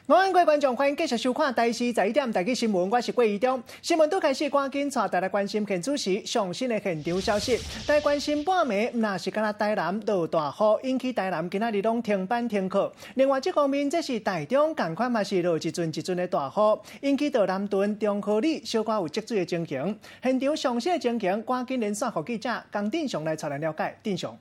午安，各位觀眾，歡迎繼續收看《台視十一點台語新聞》，我是郭怡中。新聞拄開始，趕緊帶大家關心現主時上新的現場消息。來關心半暝，若是干焦台南落大雨，引起台南今仔日攏停班停課。另外，這方面這是台中仝款嘛是落一陣一陣的大雨，引起到南屯中和里小可有積水的情形。現場上新的情形，趕緊連線予記者江振雄來帶咱了解。振雄。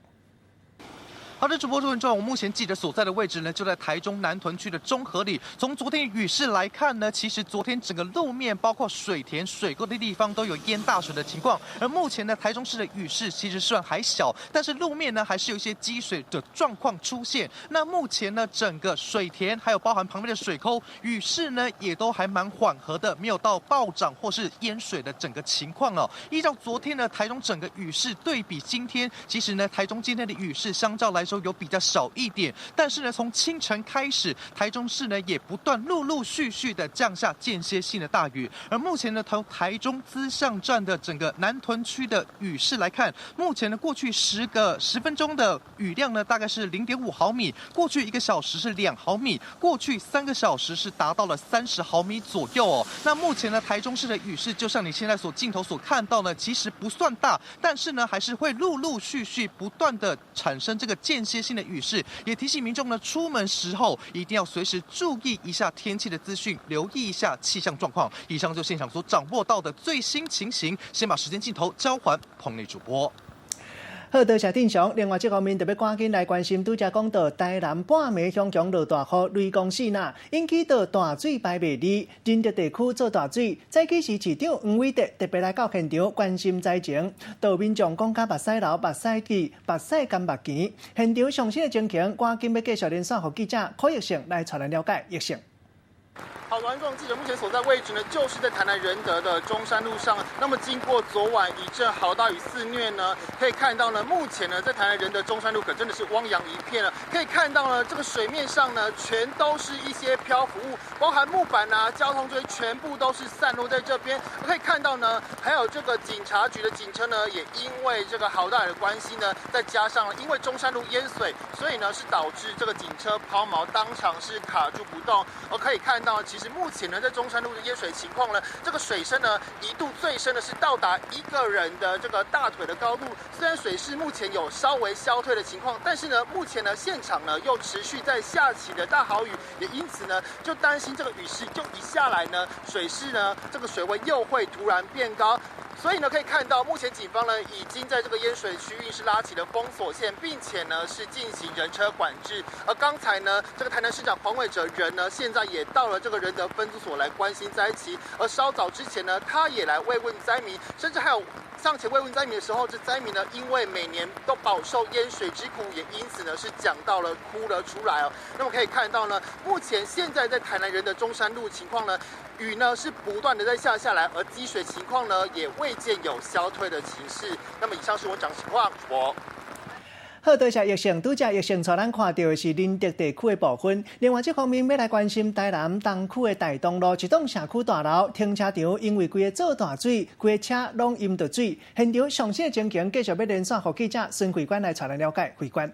好的，主播觀眾，我目前記者所在的位置呢，就在台中南屯區的中和里。從昨天雨勢來看呢，其實昨天整個路面，包括水田、水溝的地方都有淹大水的情況。而目前呢，台中市的雨勢其實算還小，但是路面呢，還是有一些積水的狀況出現。那目前呢，整個水田還有包含旁邊的水溝，雨勢呢，也都還蠻緩和的，沒有到暴漲或是淹水的整個情況哦。依照昨天呢，台中整個雨勢對比今天，其實呢，台中今天的雨勢相較來說有比較少一點，但是呢，從清晨開始，台中市呢也不斷陸陸續續的降下間歇性的大雨。而目前呢，從台中資象站的整個南屯區的雨勢來看，目前呢過去10分鐘的雨量呢大概是0.5毫米，過去1個小時是2毫米，過去3個小時是達到了30毫米左右哦。那目前呢，台中市的雨勢就像你現在所鏡頭所看到呢，其實不算大，但是呢，還是會陸陸續續不斷的產生這個間歇性的雨勢，也提醒民眾呢，出門時候一定要隨時注意一下天氣的資訊，留意一下氣象狀況。以上就現場所掌握到的最新情形，先把時間鏡頭交還棚內主播。好，多謝振雄。另外，這方面特別趕緊來關心，拄才講到台南半暝雄雄落大雨，雷公四若引起到大水排袂離，仁德地區做大水。早起時市長黃偉哲特別來到現場關心災情，到民眾講甲目屎流、目屎滴、目屎乾目墘。現場上新的情形，趕緊欲繼續連線予記者柯奕勝來帶咱了解。奕勝。好，觀眾記者目前所在位置呢，就是在台南仁德的中山路上。那麼經過昨晚一陣豪大雨肆虐呢，可以看到呢，目前呢，在台南仁德中山路可真的是汪洋一片了。可以看到呢，這個水面上呢，全都是一些漂浮物，包含木板啊、交通錐，全部都是散落在這邊。可以看到呢，還有這個警察局的警車呢，也因為這個豪大雨的關係呢，再加上因為中山路淹水，所以呢是導致這個警車拋錨，當場是卡住不動。而可以看到，其實目前呢，在中山路的淹水情況呢，這個水深呢，一度最深的是到達一個人的這個大腿的高度。雖然水勢目前有稍微消退的情況，但是呢，目前呢，現場呢又持續在下起的大豪雨，也因此呢，就擔心這個雨勢就一下來呢，水勢呢，這個水位又會突然變高。所以呢，可以看到目前警方呢已經在這個淹水區域是拉起了封鎖線，並且呢是進行人車管制。而剛才呢，這個台南市長黃偉哲人呢，現在也到了這個仁德分支所來關心災情。而稍早之前呢，他也來慰問災民，甚至還有上前慰問災民的時候，這災民呢，因為每年都飽受淹水之苦，也因此呢是講到了哭了出來哦。那麼可以看到呢，目前現在在台南仁德中山路情況呢，雨呢是不斷的在下下來，而積水情況呢也未見有消退的情勢。那麼以上是我講情況，我。好，多謝奕勝，拄才奕勝帶咱看到的是仁德地區的部分。另外，這方面欲來關心台南東區的大東路一棟社區大樓停車場，因為規个做大水，規个車攏淹著水。現場上新的情形，繼續欲連線予記者孫慧官來帶咱了解。慧官。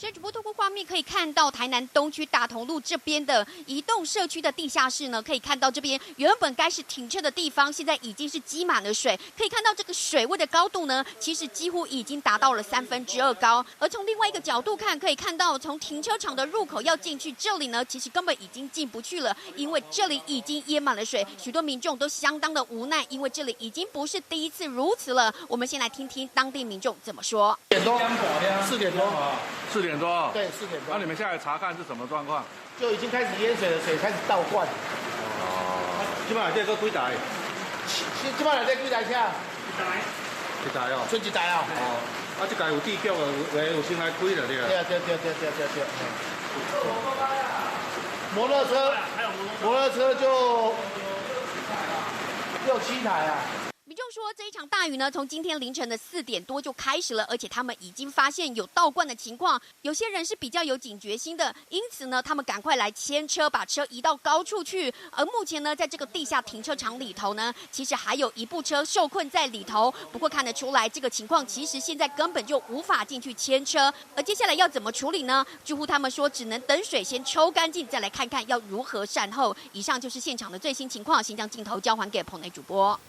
是主播透過畫面可以看到，台南東區大同路這邊的一棟社區的地下室呢，可以看到這邊原本該是停車的地方，現在已經是積滿了水。可以看到這個水位的高度呢，其實幾乎已經達到了2/3高。而從另外一個角度看，可以看到從停車場的入口要進去這裡呢，其實根本已經進不去了，因為這裡已經淹滿了水。許多民眾都相當的無奈，因為這裡已經不是第一次如此了。我們先來聽聽當地民眾怎麼說。點多，4點多。4點多。對，4點多。那你們現在查看是什麼狀況？就已經開始淹水了，水開始倒灌。哦。這擺內底閣幾台？這擺內底幾台車？一台。一台哦。剩一台啊。哦。啊，這台有地腳的，有先來開了對。對對對對對對對。摩托車，摩托車就六七台啊。民眾說，說，這一場大雨呢，從今天凌晨的4點多就開始了，而且他們已經發現有倒灌的情況。有些人是比較有警覺心的，因此呢，他們趕快來牽車，把車移到高處去。而目前呢，在這個地下停車場裡頭呢，其實還有一部車受困在裡頭。不過看得出來，這個情況其實現在根本就無法進去牽車。而接下來要怎麼處理呢？住戶他們說，只能等水先抽乾淨，再來看看要如何善後。以上就是現場的最新情況，先將鏡頭交還給棚內主播。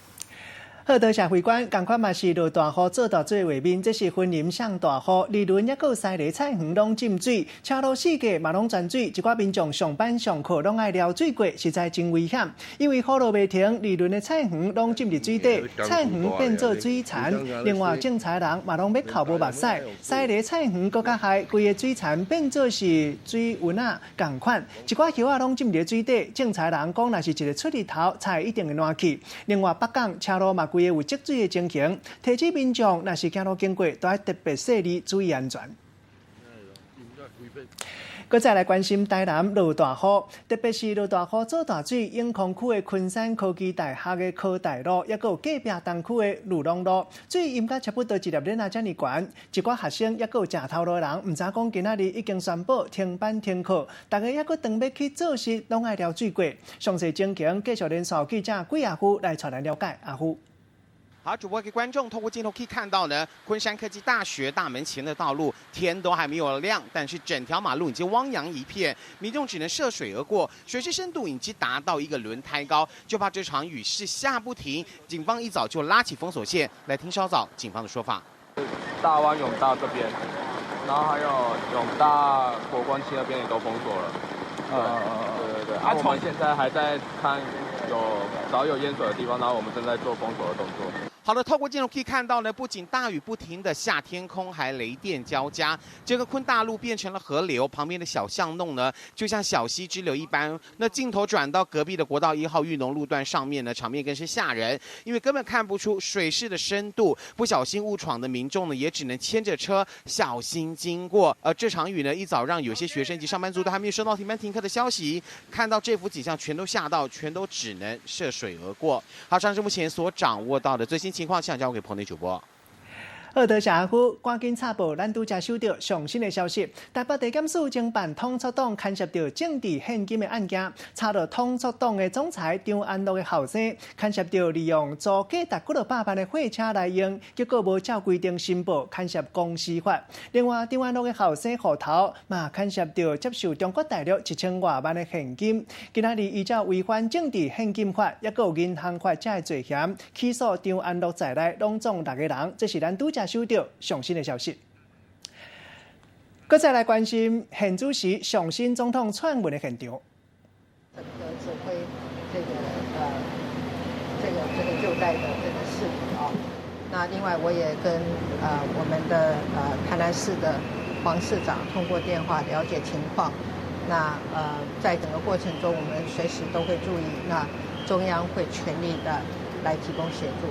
好，多謝慧官，仝款嘛是落大雨做大水畫面，這是雲林上大雨，二崙抑閣有西螺菜園攏浸水，車路四界嘛攏全水，一寡民眾上班上課攏愛撩水過，實在真危險。因為雨落袂停，二崙的菜園攏浸佇水底，菜園變做水田。另外種菜人嘛攏欲哭無目屎，西螺菜園閣較害，規個水田變做是水勻仔仝款，一寡葉仔攏浸佇水底，種菜人講，若是一个出日頭，菜一定會爛去。另外北港車路嘛規個有積水的情形，提醒民眾若是行路經過，都愛特別細膩，注意安全。閣再來關心台南落大雨，特別是落大雨做大水，永康區的昆山科技大學的科大路，抑閣有隔壁東區的裕隆路，水淹甲差不多一粒鏈仔遮爾懸。一寡學生抑閣有食頭路的人，毋知講今仔日已經宣布停班停課，逐家抑閣當欲去做事，攏愛撩水過。詳細情形，繼續連線記者桂阿夫來帶咱了解。阿夫。好，主播給觀眾透過鏡頭可以看到呢，昆山科技大學大門前的道路天都還沒有亮，但是整條馬路已經汪洋一片，民眾只能涉水而過，水勢深度已經達到一個輪胎高，就怕這場雨勢下不停。警方一早就拉起封鎖線，來聽稍早警方的說法。大灣永大這邊，然後還有永大國關區那邊也都封鎖了。對對對，啊，我們現在還在看有早有淹水的地方，然後我們正在做封鎖的動作。好的，透過鏡頭可以看到呢，不僅大雨不停的下，天空還雷電交加，這個昆大路變成了河流，旁邊的小巷弄呢，就像小溪支流一般。那鏡頭轉到隔壁的國道1號裕農路段上面呢，場面更是嚇人，因為根本看不出水勢的深度，不小心誤闖的民眾呢，也只能牽着車小心經過。而這場雨呢，一早讓有些學生及上班族都還沒有收到停班停課的消息，看到這幅景象，全都嚇到，全都只能涉水而過。好，上是目前所掌握到的最新情況，現在交給棚內主播。好，多謝阿夫，趕緊插報，咱拄才收到上新的消息。台北地檢署偵辦統促黨牽涉著政治獻金的案件，查著統促黨的總裁張安樂的後生，牽涉著利用租價值幾落百萬的貨車來用，結果無照規定申報，牽涉公司法。另外，張安樂的後生戶頭嘛牽涉著接受中國大陸1000外萬的現金。今仔日依照違反政治獻金法，抑閣有銀行法這个罪嫌，起訴張安樂在內，攏總六個人。這是咱拄才收到上新的消息。閣再來關心現主時上新總統篡文的現場。整個指揮這個救災的這個事宜啊。那另外我也跟我們的台南市的黃市長通過電話了解情況。那在整個過程中，我們隨時都會注意。那中央會全力的來提供協助。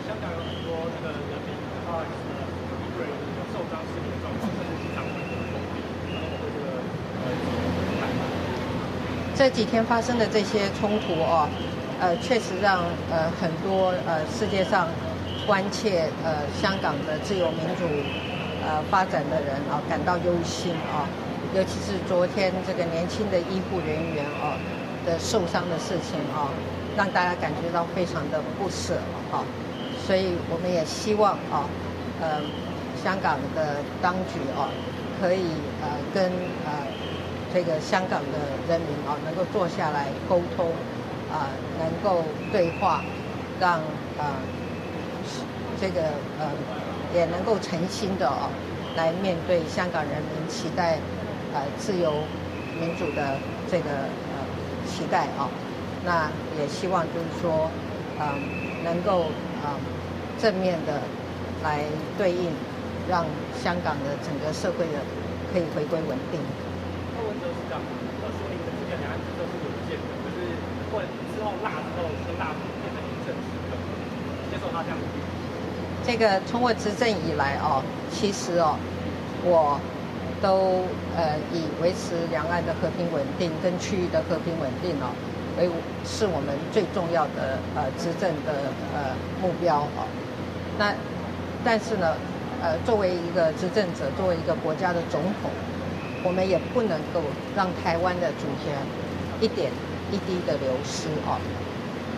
香港有很多這個人民有受傷失明的狀況，甚至機場會封閉，然後會這個這幾天發生的這些衝突哦，確實讓很多世界上關切香港的自由民主發展的人啊感到憂心啊，尤其是昨天這個年輕的醫護人員哦的受傷的事情啊，讓大家感覺到非常的不捨啊。所以我們也希望啊，香港的當局啊，可以跟這個香港的人民啊，能夠坐下來溝通，啊，能夠對話，讓這個也能夠誠心的哦，來面對香港人民期待自由民主的這個期待啊。那也希望就是說，能夠正面的來對應，讓香港的整個社會的可以回歸穩定。柯文哲市長說您的這個兩岸政策是穩健的，可是會之後辣之後是辣變成飲鴆止渴，接受他這樣的。這個從我執政以來哦，其實哦，我都以維持兩岸的和平穩定跟區域的和平穩定哦，为是我们最重要的执政的目标啊。那但是呢，作为一个执政者，作为一个国家的总统，我们也不能够让台湾的主权一点一滴的流失啊。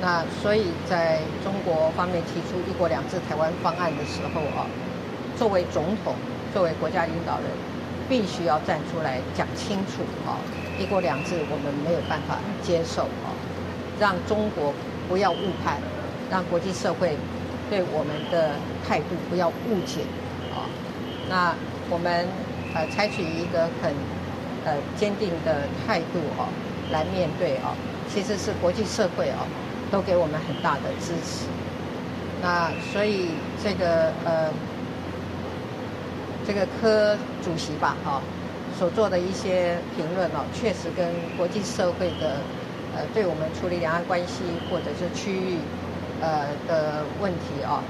那所以在中国方面提出“一国两制”台湾方案的时候啊，作为总统，作为国家领导人，必须要站出来讲清楚啊，“一国两制”我们没有办法接受啊，让中国不要误判，让国际社会对我们的态度不要误解啊。那我们采取一个很坚定的态度啊来面对啊，其实是国际社会啊都给我们很大的支持。那所以这个柯主席吧，哈，所做的一些评论哦，确实跟国际社会的对我们处理两岸关系或者是区域的问题哦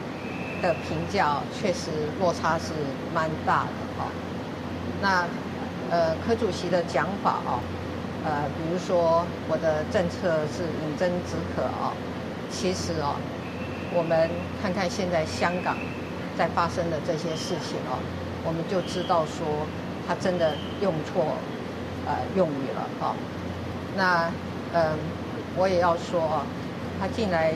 的评价，确实落差是蛮大的哈。那柯主席的讲法哦，比如说我的政策是饮鸩止渴哦，其实哦，我们看看现在香港在发生的这些事情哦，我们就知道说他真的用错用语了哈。那我也要说哦，他近来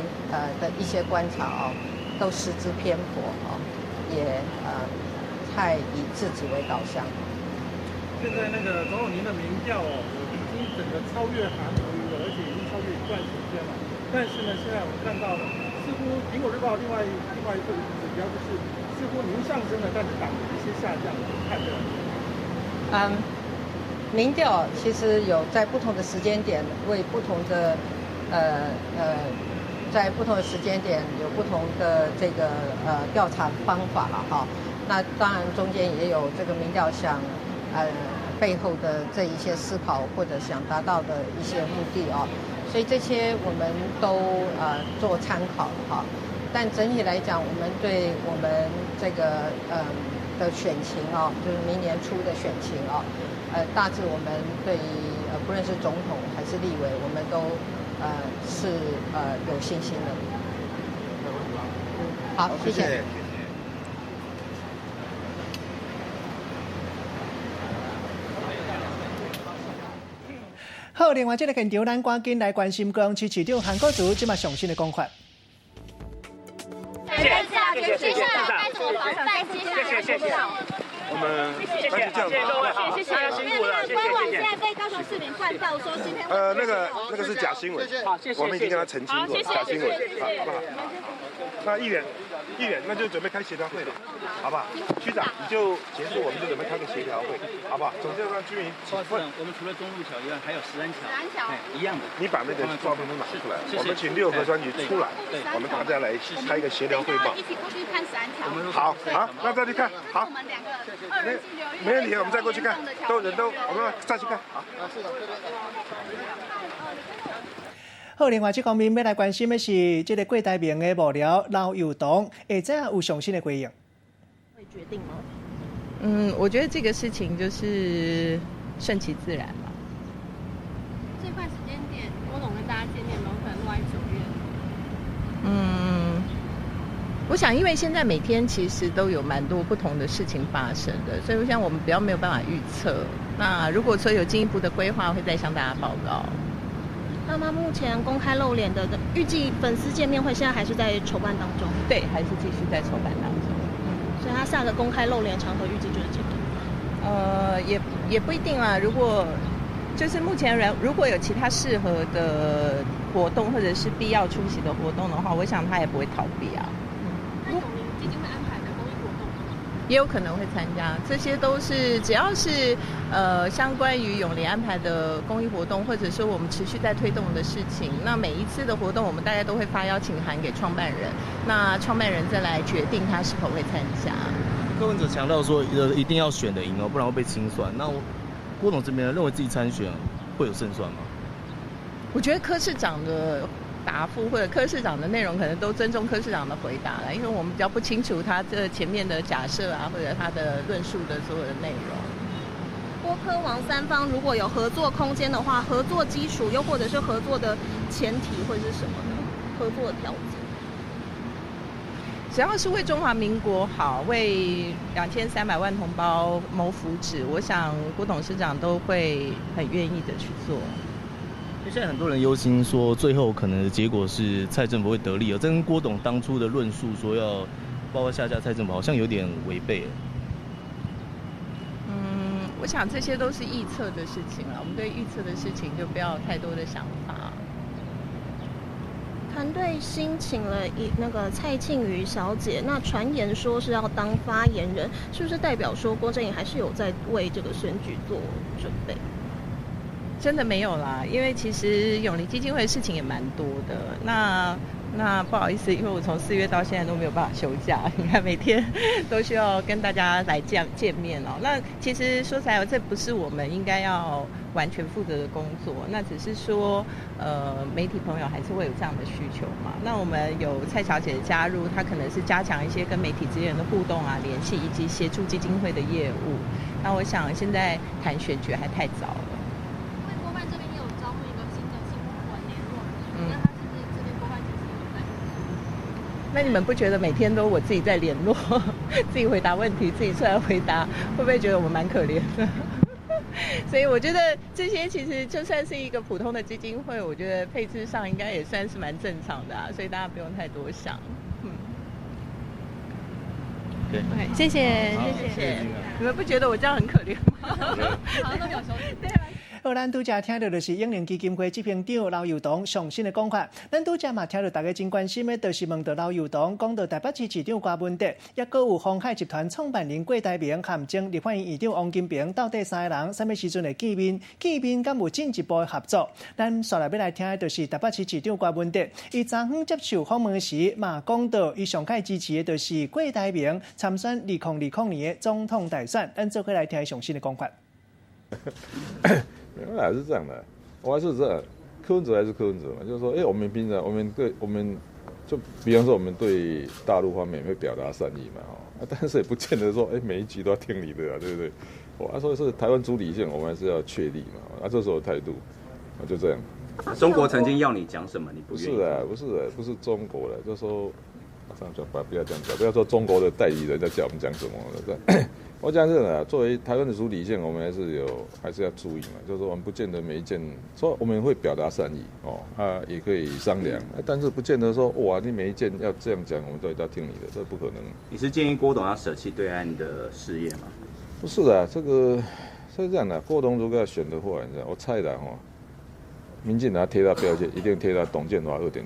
的一些观察哦，都失之偏颇哦，也太以自己为导向。现在那个总统您的民调哦，已经整个超越韩国瑜了，而且已经超越一段时间了。但是呢，现在我们看到了，似乎苹果日报另外一个指标就是，似乎您上升了，但是党有一些下降，怎么看这个？民调其实有在不同的时间点为不同的在不同的时间点有不同的这个调查方法了哈。那当然中间也有这个民调想背后的这一些思考或者想达到的一些目的哦，所以这些我们都做参考哈。但整体来讲，我们对我们这个的选情哦，就是明年初的选情哦，大致我们对于不论是总统还是立委，我们都是有信心的。好，谢谢。好，另外这个现场，咱赶紧来关心高雄市市长韩国瑜这马上新的讲法。谢谢，谢谢，该怎么防范？谢谢，谢谢。我们谢谢，谢谢各位，谢谢，大家辛苦了，谢谢，谢谢。现在被高雄市民灌爆说今天那个是假新闻，好，谢谢，我们已经跟他澄清过，假新闻，好不好？那议员，那就准备开协调会了，好不好？区长，你就结束，我们就准备开个协调会，好不好？总之让居民几份。我们除了中路桥以外，还有十安桥，一样的。你把那个照片都拿出来，我们请六合专局出来，我们大家来开一个协调会报。一起过去看十安桥。好，好，那再去看，好。我们两个没问题，我们再过去看，都人都，我们再去看，好。好，另外这方面要来关心的是，这个郭台铭的幕僚刘幼彤，会怎样有上新的回应？会决定吗？我觉得这个事情就是顺其自然嘛。最快时间点，郭董跟大家见面有可能落在9月。我想，因为现在每天其实都有蛮多不同的事情发生的，所以我想我们比较没有办法预测。那如果说有进一步的规划，会再向大家报告。那么目前公开露脸的预计粉丝见面会，现在还是在筹办当中。对，还是继续在筹办当中。所以他下个公开露脸场合预计就是这个。也不一定啦。如果就是目前如果有其他适合的活动或者是必要出席的活动的话，我想他也不会逃避啊。那永龄基金会安排的公益活动也有可能会参加，这些都是只要是相关于永龄安排的公益活动，或者说我们持续在推动的事情。那每一次的活动，我们大概都会发邀请函给创办人，那创办人再来决定他是否会参加。柯文哲强调说，一定要选的赢哦，不然会被清算。那郭董这边认为自己参选会有胜算吗？我觉得柯市长的答复或者柯市长的内容，可能都尊重柯市长的回答了，因为我们比较不清楚他这前面的假设啊，或者他的论述的所有的内容。郭柯王三方如果有合作空间的话，合作基础又或者是合作的前提会是什么呢？合作的条件？只要是为中华民国好，为2300万同胞谋福祉，我想郭董事长都会很愿意的去做。现在很多人忧心说，最后可能的结果是蔡政府会得利哦，这跟郭董当初的论述说要包括下架蔡政府，好像有点违背了。我想这些都是臆测的事情了，我们对预测的事情就不要太多的想法。团队新请了一那个蔡庆瑜小姐，那传言说是要当发言人，是不是代表说郭正颖还是有在为这个选举做准备？真的没有啦，因为其实永龄基金会的事情也蛮多的。那不好意思，因为我从4月到现在都没有办法休假，你看每天都需要跟大家来见见面哦。那其实说实在，这不是我们应该要完全负责的工作，那只是说，媒体朋友还是会有这样的需求嘛。那我们有蔡小姐的加入，她可能是加强一些跟媒体之间的互动啊、联系，以及协助基金会的业务。那我想现在谈选举还太早了。因为郭办这边也有招募一个新的新闻联络，那他是不是这边郭办其实有在？那你们不觉得每天都我自己在联络，自己回答问题，自己出来回答，会不会觉得我们蛮可怜的？所以我觉得这些其实就算是一个普通的基金会，我觉得配置上应该也算是蛮正常的啊，所以大家不用太多想。对，谢谢谢谢。你们不觉得我这样很可怜吗？好像都没有休息。对啊。好，咱拄才听到就是永龄基金会执行长刘幼彤上新的讲法。咱拄才嘛听到大家真关心的，就是问到刘幼彤讲到台北市市长郭文哲，抑阁有鸿海集团创办人郭台铭和前立法院院长王金平，到底三个人啥物时阵会见面？见面敢有进一步的合作？咱煞来欲来听的，就是台北市市长郭文哲，伊昨昏接受访问时嘛讲到，伊上盖支持的就是郭台铭参选2020年的总统大选。咱做伙来听伊上新的讲法。没有，是这样的，我还是这样，柯文哲还是柯文哲嘛，就是说，哎，我们平常我们对我们就比方说我们对大陆方面会表达善意嘛，哦，但是也不见得说，哎，每一句都要听你的啊，对不对？我说是台湾主体性，我们还是要确立嘛，啊，这是我的态度，就这样。中国曾经要你讲什么，你不愿意？是啊，不是啊，不是中国的，就说这样讲吧，不要这样讲，不要说中国的代理人在叫我们讲什么，对。我讲真的，作为台湾的主体性，我们还是要注意嘛，就是说我们不见得每一件说我们会表达善意哦，啊也可以商量，但是不见得说哇你每一件要这样讲，我们都要听你的，这不可能。你是建议郭董要舍弃对岸的事业吗？不是的，这个是这样的，郭董如果要选的话，你知道，我猜的哈，民进党贴他标签，一定贴他董建华2.0的，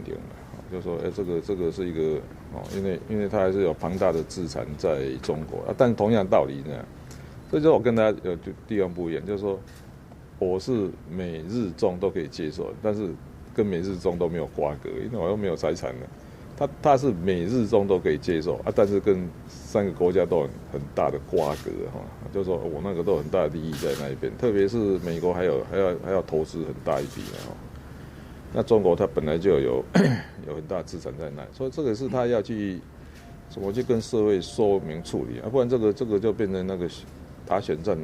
就说哎这个是一个。哦，因为他还是有庞大的资产在中国啊，但同样道理呢，所以说我跟他有地方不一样，就是说我是美日中都可以接受，但是跟美日中都没有瓜葛，因为我又没有财产了。他是美日中都可以接受啊，但是跟三个国家都很大的瓜葛哈，就是说我那个都很大的利益在那一边，特别是美国还有还要还要投资很大一笔哈。那中国它本来就有很大资产在那，所以这个是他要去怎么去跟社会说明处理啊，不然这个就变成那个打选战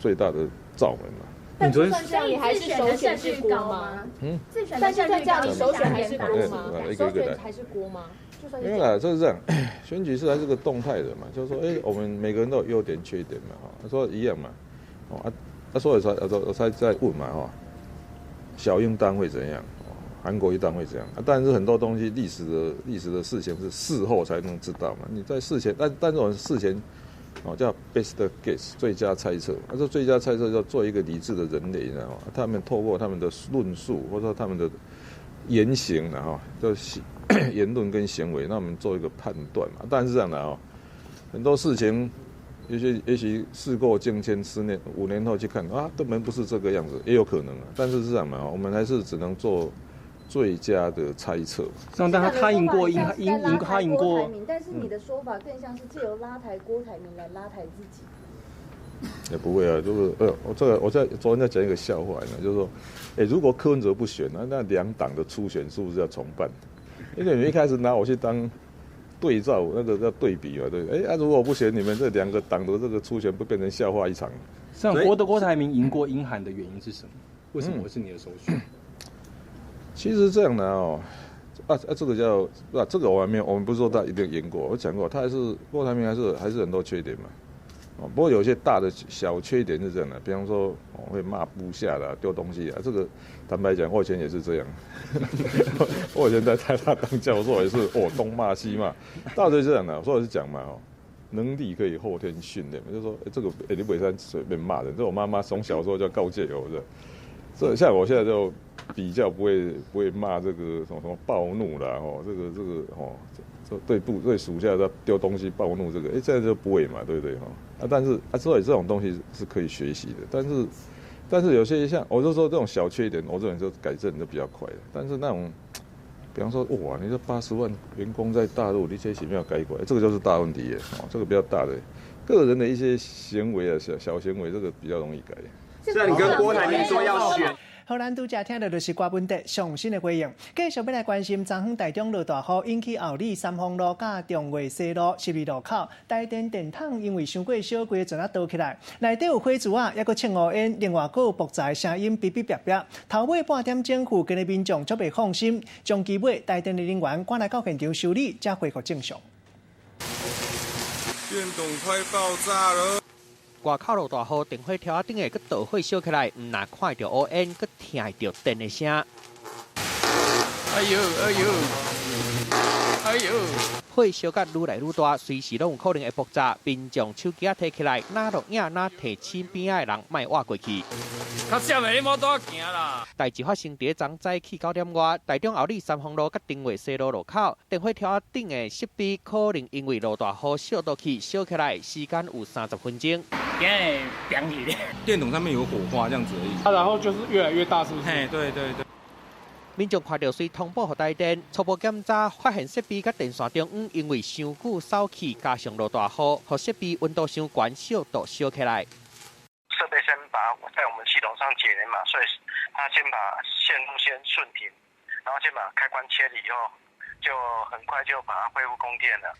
最大的罩门了。你昨天这样，你还是首选是郭吗？嗯，但就算这样，你首选还是郭吗？一个一个来，还是郭吗？没有啦，这是这样，选举是还是个动态的嘛，就是说，哎，我们每个人都有优点缺点嘛，哈，他说一样嘛，哦啊，他所以才我才在问嘛，哈。小英当会怎样？韩国瑜当会怎样？啊，但是很多东西历史的事情是事后才能知道嘛。你在事前，但是我们事前，哦叫 best guess 最佳猜测。他说最佳猜测要做一个理智的人类，你知道吗？他们透过他们的论述或者说他们的言行，然后就言论跟行为，那我们做一个判断嘛。但是这样的哦，很多事情。也许事过境迁，10年5年后去看啊，根本不是这个样子，也有可能啊。但是是这样嘛，我们还是只能做最佳的猜测。但他赢过，赢赢赢他赢过，但是你的说法更像是借由拉抬郭台铭来拉抬自己。也不会啊，就是我这个我在昨天在讲一个笑话呢，就是说，哎，如果柯文哲不选，那两党的初选是不是要重办？因为你一开始拿我去当对照，那个叫对比嘛，对不对？哎，啊，如果不选，你们这两个党的这个初选不变成笑话一场？像郭台铭赢过英韩的原因是什么？为什么会是你的首选？其實這樣的哦，這個叫啊，這個我還沒有，我們不是說他一定贏過，我講過，他還是郭台銘還是很多缺點嘛。哦，不過有些大的小缺點是這樣的，比方說我會罵部下的、丟東西啊，這個坦白講，我以前也是這樣。我以前在台大當教授也是，哦，東罵西罵，大致是這樣的。所以是講嘛，哦，能力可以後天訓練，就是說，欸，這個欸，你不能隨便罵人，這我媽媽從小時候就告誡我的。這像我現在就比較不會罵這個什麼什麼暴怒啦，哦，這個哦，這對部對屬下在丟東西暴怒這個，哎，這樣就不會嘛，對不對哈？啊，但是啊，所以這種東西是可以學習的，但是有些像我就說這種小缺點，我這種就改正就比較快。但是那種，比方說哇，你這80萬員工在大陸，你這些沒有改過來，這個就是大問題耶，哦，這個比較大的，個人的一些行為啊，小小行為，這個比較容易改。雖然你跟郭台銘說要選。好，咱拄才聽到就是郭文哲上新的回應。繼續欲來關心，昨昏台中落大雨，引起后里三豐路佮中岳西路十字路口，台電電筒因為傷過燒，規个全啊倒起來，內底有火柱仔，抑閣衝烏煙，另外閣有爆炸的聲音，嗶嗶啪啪。頭尾半點鐘，附近的民眾足袂放心，將機尾台電的人員趕來到現場修理，才恢復正常。電筒快爆炸了！外口落大雨，電火柱仔頂下閣導火燒起來，毋但看著烏煙，閣聽著電的聲。哎呦哎呦，哎呦！火燒甲愈來愈大，隨時攏有可能會爆炸。民眾手機仔提起來，若錄影，若提醒邊仔的人莫倚過去。較閃的，你莫倒行啦！代誌發生佇昨早起9點外，台中后里三豐路佮中岳西路路口，電火柱仔頂的設備可能因為落大雨燒倒去，燒起來，時間有30分鐘。驚會點起咧。電筒上面有火花這樣子而已。啊，然後就是越來越大，是不是？嘿，對對對。民眾看著，隨通報予台電，初步檢查發現設備佮電線中央因為傷久掃去，加上落大雨，予設備溫度傷懸，燒度燒起來。設備先把在我們系統上解連嘛，所以他先把線路先順停，然後先把開關切了以後，就很快就把它恢復供電了。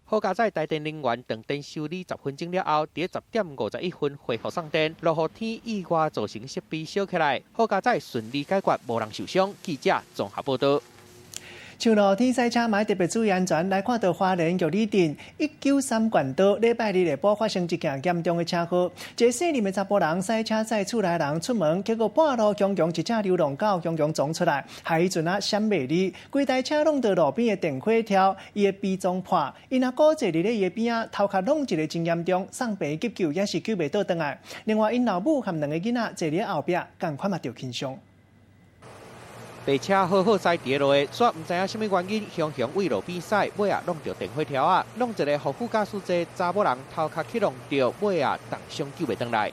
好佳哉，台電人員斷電修理10分鐘了後，佇10點51分恢復送電。落雨天意外造成設備燒起來，好佳哉順利解決，無人受傷。記者綜合報道。像露天賽車嘛，特別注意安全。來看到花蓮玉里鎮193冠道，禮拜日下晡發生一件嚴重的車禍。一個姓林的查埔人駛車載厝內人出門，結果半路雄雄一隻流浪狗雄雄撞出來，害伊陣仔閃袂離，規台車挵著路邊的電火柱，伊的鼻臟破，𪜶阿姑坐佇咧伊的邊仔，頭殼挵一个真嚴重，送病院急救也是救袂倒轉來。另外，𪜶老母和兩个囡仔坐佇後壁，仝款嘛著輕傷。白車好好駛佇路的，煞毋知影啥物原因，雄雄對路邊駛，尾仔挵著電火柱仔，挵一个予副駕駛座查某人頭殼去挵著，尾仔重傷救袂轉來。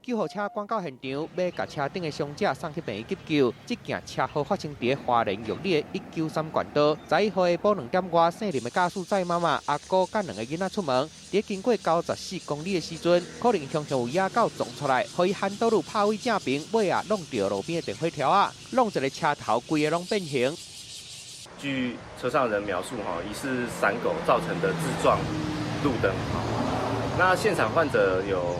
救護車趕到現場，欲共車頂的傷者送去病院急救。這件車禍發生佇花蓮玉里的193冠道。11號下晡2點外，姓林的駕駛載媽媽、阿姑佮兩个囡仔出門，佇經過94公里的時陣，可能雄雄有野狗撞出來，予伊反倒路拍位正平，尾仔挵著路邊的電火柱仔，挵一个車頭規个攏變形。據車上人描述，哈，疑似閃狗造成的自撞路燈。那現場患者有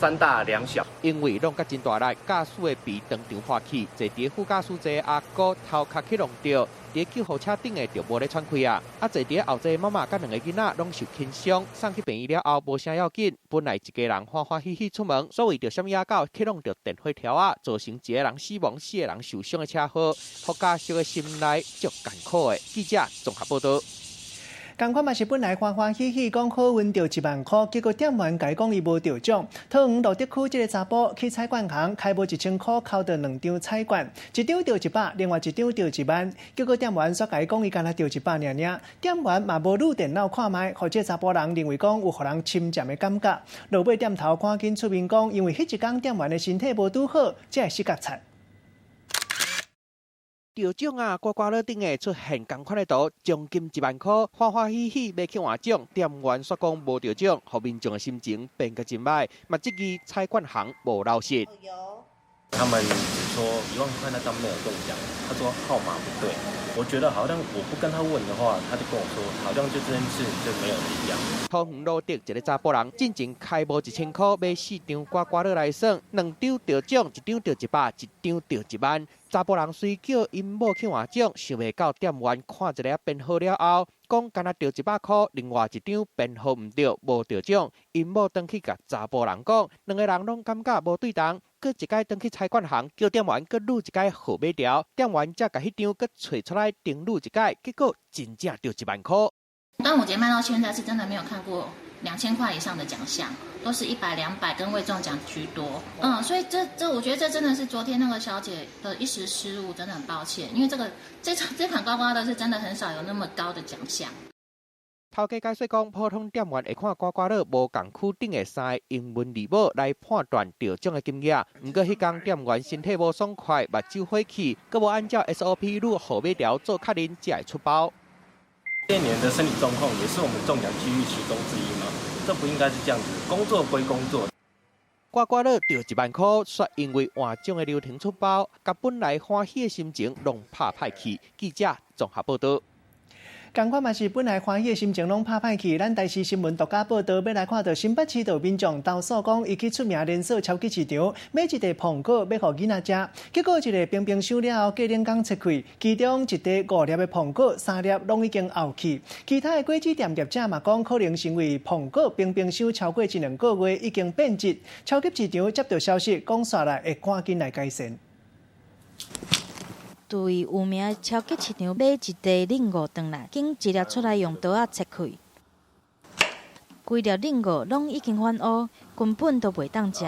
三大兩小，因為挵甲真大力，駕駛的鼻當場破去，坐佇副駕駛座阿姑頭殼去挵著，佇救護車頂的就無咧喘氣啊！啊，坐佇後座媽媽佮兩个囡仔攏受輕傷，送去病院了後無啥要緊。本來一家人歡歡喜喜出門，煞為著啥物野狗去挵著電火柱仔，造成一个人死亡、四个人受傷的車禍，予家屬的心內足艱苦的。記者綜合報道。仝款嘛是本來歡歡喜喜講好運著1萬箍，結果店員共伊講伊無著獎。桃園蘆竹區這个查埔去彩券行開無1000箍，剾著兩張彩券，一張著100，另外一張著1萬。結果店員煞共伊講伊干焦著100爾爾，店員嘛無攄電腦看覓，予這个查埔人認為講有予人侵佔的感覺。落尾店頭趕緊出面講，因為彼一工店員的身體無拄好，才會失覺錯。著獎啊！刮刮樂頂的出現仝款的圖，獎金1萬箍，歡歡喜喜欲去換獎，店員煞講無著獎，予民眾的心情變甲真䆀，嘛質疑彩券行無老實。他們只說1萬塊那張沒有中獎，他說號碼不對。我覺得好像我不跟他問的話，他就跟我說，好像就這件事就沒有一樣。桃園蘆竹一个查埔人，進前開無1000箍買四張刮刮樂來耍，兩張著獎，一張著100，一張著1萬。查埔人隨叫𪜶某去換獎，想袂到店員看一下編號了後，講干焦著100箍，另外一張編號毋對，無著獎。𪜶某轉去共查埔人講，兩个人攏感覺無對動，閣一擺轉去差館行，叫店員閣錄一擺號碼條，店員才共彼張閣揣出來重錄一擺，結果真正著1萬箍。端午節賣到現在是真的沒有看過2000塊以上的獎項，都是100、200跟未中獎居多。所以這我覺得這真的是昨天那個小姐的一時失誤，真的很抱歉。因為這個這這款刮刮樂是真的很少有那麼高的獎項。頭家解釋講，普通店員會看刮刮樂無仝區頂的三个英文字母來判斷著獎的金額。毋過彼工店員身體無爽快，目睭火氣，閣無按照 SOP 錄號碼條做確認，才會出包。店員的身體狀況也是我們中獎幾率其中之一嘛？這不應該是這樣子，工作歸工作。刮刮樂著1萬箍，卻因為換獎的流程出包，共本來歡喜的心情攏拍歹去。記者綜合報導。仝款嘛是本來歡喜的心情攏拍歹去。咱台視新聞獨家報導，欲來看著新北市的民眾投訴講，伊去出名連鎖超級市場買一袋蘋果欲予囡仔食，結果一个冰冰箱了後，隔兩工切開，其中一袋五粒的蘋果，三粒攏已經漚去。其他的果子店業者嘛講，可能是因為蘋果冰冰箱超過一兩個月已經變質。超級市場接到消息，講煞來會趕緊來改善。佇有名的超級市場買一袋冷五轉來，揀一粒出來用刀仔切開，規粒冷五攏已經反烏，根本都袂當食。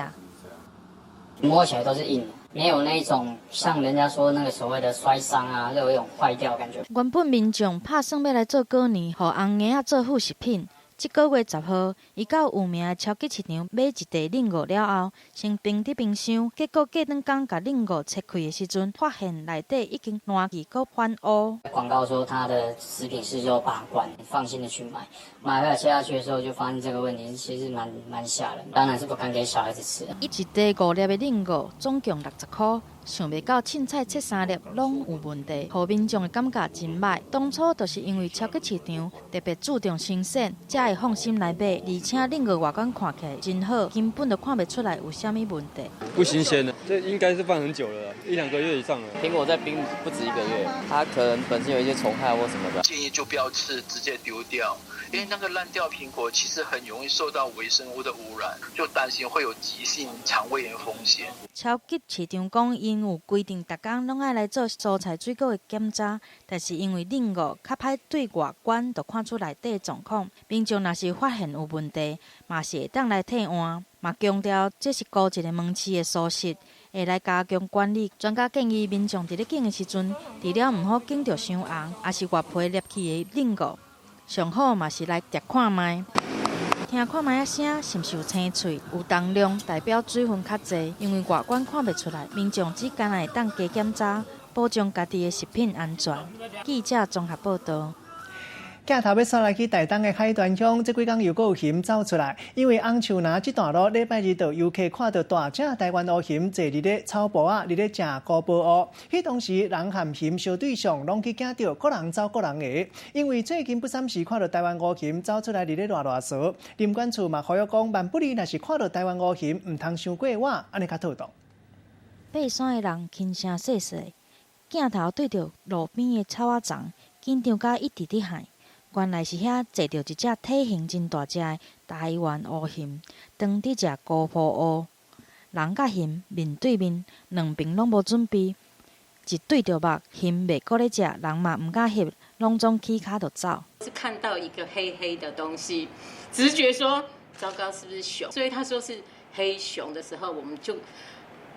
摸起來都是硬的，沒有那種像人家說那個所謂的摔傷啊，就有一種壞掉感覺。原本民眾拍算欲來做過年，予紅嬰仔做副食品。這个月10號，伊到有名的超級市場買一袋冷五了後，先冰佇冰箱，結果隔兩工共冷五切開的時陣，發現內底已經爛去，閣反烏。廣告說他的食品是有把關，放心的去買。買回來切下去的時候，就發現這個問題，其實蠻嚇人。當然是不敢給小孩子吃。伊一袋五粒的冷五，總共60箍。想袂到凊彩切三粒攏有問題，予民眾的感覺真䆀。當初就是因為超級市場特別注重新鮮，才會放心來買。而且冷五外觀看起來真好，根本就看袂出來有啥物問題。不新鮮的，這應該是放很久了，一兩個月以上了。蘋果在冰不止一個月，它可能本身有一些蟲害或什麼的。建議就不要吃，直接丟掉，因為那個爛掉蘋果其實很容易受到微生物的污染，就擔心會有急性腸胃炎風險。超級市場講，𪜶有規定，逐工攏愛來做蔬菜水果的檢查，但是因為冷五較歹對外觀就看出內底狀況，民眾若是發現有問題，嘛是會當來退換。嘛強調這是孤一个門市的疏失，會來加強管理。專家建議民眾佇咧揀的時陣，除了毋好揀著傷紅，抑是外皮裂去的冷五，上好嘛是來勛看覓。聽看覓仔聲，是毋是有青喙？有重量代表水分較濟，因為外觀看袂出來，民眾只干焦會當加檢查，保障家己的食品安全。記者綜合報導。鏡頭欲煞來去台東的海端鄉，這幾工又閣有熊走出來，因為紅樹林這段路禮拜二就遊客看著大隻台灣烏熊坐佇咧草埔仔，佇咧食菇脯烏。彼當時人和熊相對上，攏去驚著，各人走各人的。因為最近不三時看著台灣烏熊走出來佇咧賴賴趖，林管處嘛呼籲講，萬不利若是看著台灣烏熊，毋通傷過倚，按呢較妥當。爬山的人輕聲細細，鏡頭對著路邊的草仔叢，緊張甲一直佇喊。原來是遐坐著一隻體型真大隻的台灣烏熊，當佇食菇脯烏。人佮熊面對面，兩爿攏無準備，一對著目，熊袂閣咧食，人嘛毋敢翕，攏總起跤就走。是看到一個黑黑的東西，直覺說糟糕，是不是熊？所以他說是黑熊的時候，我們就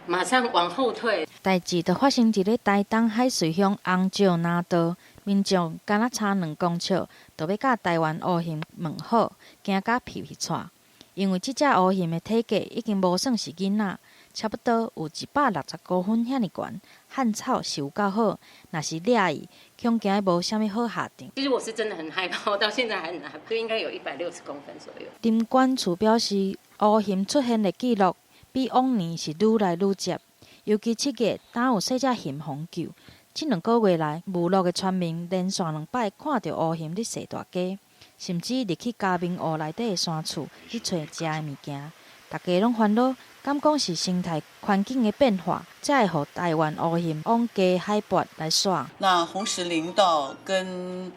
馬上往後退。代誌就發生佇咧台東海水鄉紅石林道，民眾敢若差2公尺，就欲佮台灣烏熊問好，驚甲皮皮掣。因為這隻烏熊的體格已經無算是囡仔，差不多有160公分遐爾懸，漢草是有夠好，若是掠伊，恐驚無啥物好下場。其實我是真的很害怕，我到現在還很害怕，應該有160公分左右。林管處表示，烏熊出現的記錄比往年是愈來愈捷，尤其7月，敢有細隻熊予救。這兩个月來，部落的村民連續兩擺看著烏熊佇踅大街，甚至入去嘉明湖內底的山厝去揣食的物件。大家攏煩惱，敢講是生態環境的變化，才會予台灣烏熊往低海拔來徙。那紅石林道跟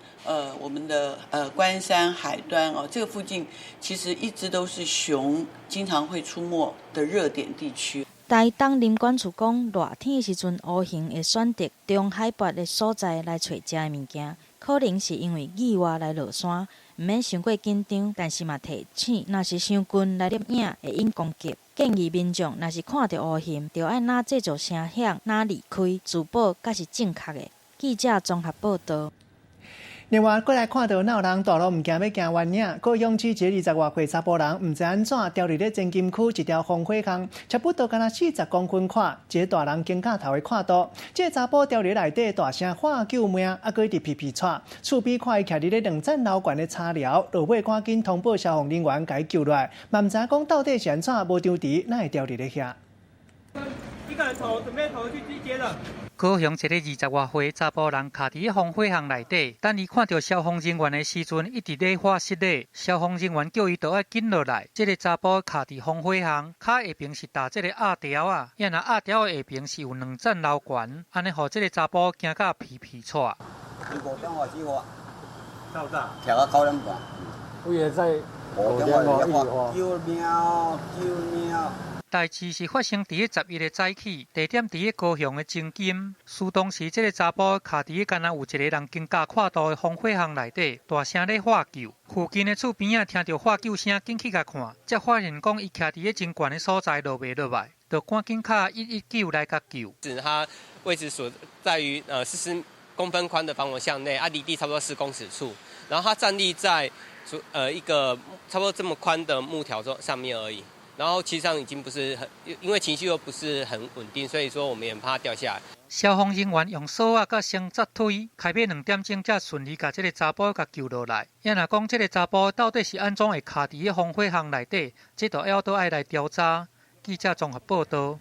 我們的關山海端哦，這個附近其實一直都是熊經常會出沒的熱點地區。台東林管處講，熱天的時陣，烏熊會選擇中海拔的所在來揣食的物件，可能是因為意外來落山，毋免傷過緊張，但是嘛提醒，若是傷近來獵影，會引攻擊。建議民眾若是看著烏熊，著愛若製造聲響，若離開，自保才是正確的。記者綜合報導。另外，閣來看著哪有人大路毋驚欲行彎嶺？高雄市一个20外歲查埔人，毋知按怎牢佇咧前金區一條防火巷，差不多敢若40公分寬，一个大人肩胛頭的闊度。這个查埔牢佇內底大聲喊救命，啊，閣一直皮皮掣。厝邊看伊徛佇咧兩層樓懸的柴寮，落尾趕緊通報消防人員共伊救落來。嘛毋知影講到底是按怎無張持，哪會牢佇咧遐？一個人頭準備頭去接了。高雄一个20外歲查埔人卡佇防火巷內底，等伊看著消防人員的時陣，一直咧喊失禮。消防人員叫伊著愛緊落來。這个查埔卡佇防火巷，跤下爿是搭這个鴨條仔，啊若鴨條下爿是有兩層樓懸，按呢予這个查埔驚甲皮皮掣。5點外起火，差不多。徛到9點半。我也在5點外救命！救命！代誌是發生佇咧11日早起，地點佇咧高雄的前金。事當時，這个查埔卡佇咧敢若有一个人肩胛闊度的防火巷內底，大聲咧喊救。附近的厝邊仔聽著喊救聲，緊去共看，才發現講伊徛佇咧真懸的所在，落袂落來，就趕緊敲119來共救。它位置所在於40公分寬的防火巷內，啊，離地差不多4公尺處，然後它站立在一個差不多這麼寬的木條上面而已。然後其實上已經不是很，因為情緒又不是很穩定，所以說我們也很怕掉下來。消防人員用索仔佮繩索推，開欲2點鐘才順利共這个查埔共救落來。啊若講這个查埔到底是按怎會卡佇咧防火巷內底，這都猶閣愛來調查。記者綜合報導。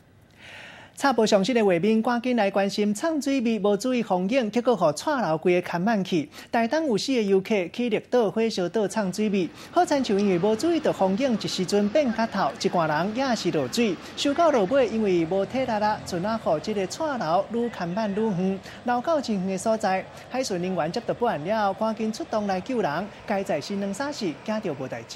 插播上新的畫面，趕緊來關心藏水味無注意封影，結果予蔡樓規个牽慢去。台東有四个遊客去綠島火燒島藏水味，好親像因為無注意著封影，一時陣變較透，一掛人也是落水。收到落尾，因為無體力啦，陣仔予這个蔡樓愈牽慢愈遠，流到真遠的所在。海巡人員接到報案了後，趕緊出動來救人，佳哉是兩三時驚著無代誌。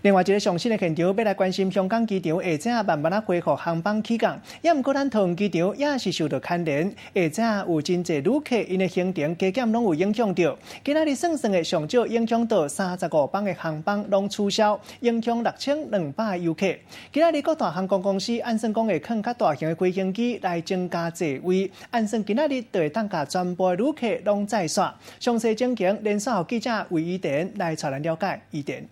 另外一个上新的現場，欲來關心香港機場下晝慢慢仔恢復航班起降，也毋過咱桃園機場也是受著牽連，下晝有真濟旅客𪜶的行程加減攏有影響著。今仔日算算的上少影響到35班的航班攏取消，影響6200個遊客。今仔日各大航空公司按算講會囥較大型的飛行機來增加座位，按算今仔日就會當共全部的旅客攏載煞。詳細情形連線予記者魏怡田來帶咱了解。怡田。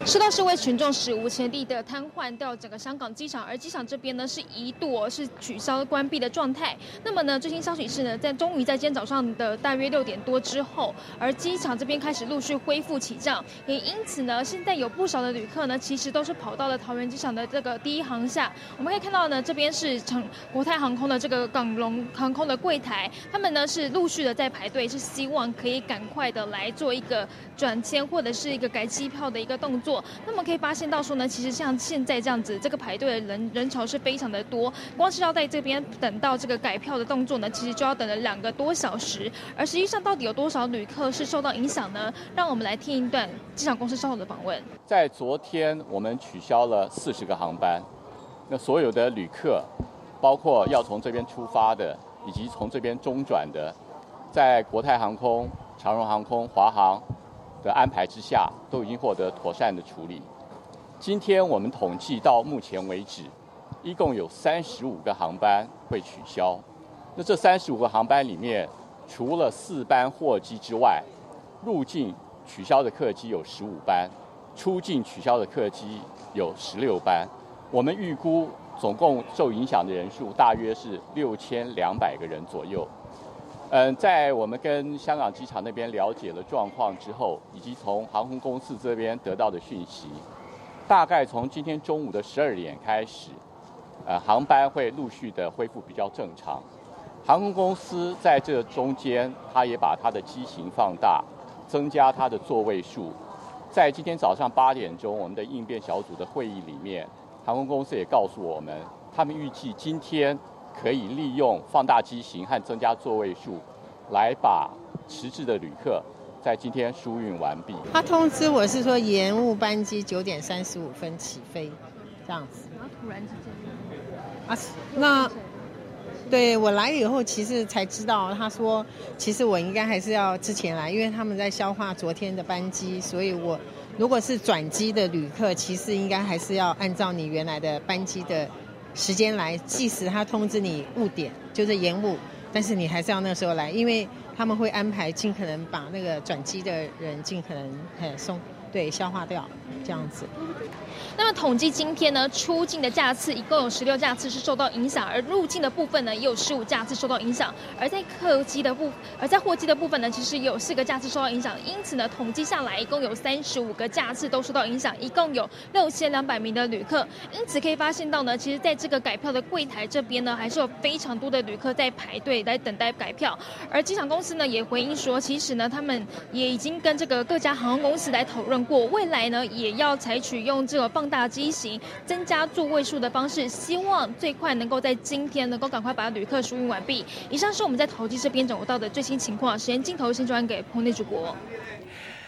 受到示威群眾史無前例的癱瘓掉整個香港機場，而機場這邊呢是一度是取消關閉的狀態。那麼呢，最新消息是呢，在終於在今天早上的大約6點多之後，而機場這邊開始陸續恢復起降，也因此呢，現在有不少的旅客呢，其實都是跑到了桃園機場的這個第一航廈。我們可以看到呢，這邊是乘國泰航空的這個港龍航空的櫃檯，他們呢是陸續的在排隊，是希望可以趕快的來做一個轉簽或者是一個改機票的一個動作。那麼可以發現到說呢，其實像現在這樣子，這個排隊的人潮是非常的多，光是要在這邊等到這個改票的動作呢，其實就要等了2個多小時。而實際上到底有多少旅客是受到影響呢？讓我們來聽一段機場公司稍後的訪問。在昨天，我們取消了40個航班，那所有的旅客，包括要從這邊出發的，以及從這邊中轉的，在國泰航空、長榮航空、華航的安排之下，都已經獲得妥善的處理。今天我們統計到目前為止，一共有35個航班會取消。那這35個航班裡面，除了4班貨機之外，入境取消的客機有15班，出境取消的客機有16班。我們預估總共受影響的人數大約是6200個人左右。在我們跟香港機場那邊了解了狀況之後，以及從航空公司這邊得到的訊息，大概從今天中午的12點開始，航班会陆续的恢复比较正常。航空公司在这中间，它也把它的机型放大，增加它的座位数。在今天早上8点钟，我们的应变小组的会议里面，航空公司也告诉我们，他们预计今天可以利用放大机型和增加座位数，来把迟滞的旅客在今天疏运完毕。他通知我是说延误班机9点35分起飞，这样子。然后突然之间啊，那对我来以后，其实才知道，他说其实我应该还是要之前来，因为他们在消化昨天的班机，所以我如果是转机的旅客，其实应该还是要按照你原来的班机的时间来，即使他通知你误点，就是延误，但是你还是要那时候来，因为他们会安排尽可能把那个转机的人尽可能很送，对，消化掉这样子。那么统计今天呢，出境的架次一共有16架次是受到影响，而入境的部分呢也有15架次受到影响，而在货机的部分呢，其实有4个架次受到影响。因此呢，统计下来一共有35个架次都受到影响，一共有6200名的旅客。因此可以发现到呢，其实在这个改票的柜台这边呢，还是有非常多的旅客在排队来等待改票。而机场公司呢也回应说，其实呢他们也已经跟这个各家航空公司来讨论过，未来呢也要采取用这个放大机型、增加座位数的方式，希望最快能够在今天能够赶快把旅客疏运完毕。以上是我们在桃机这边掌握到的最新情况。时间镜头先转给棚内主播。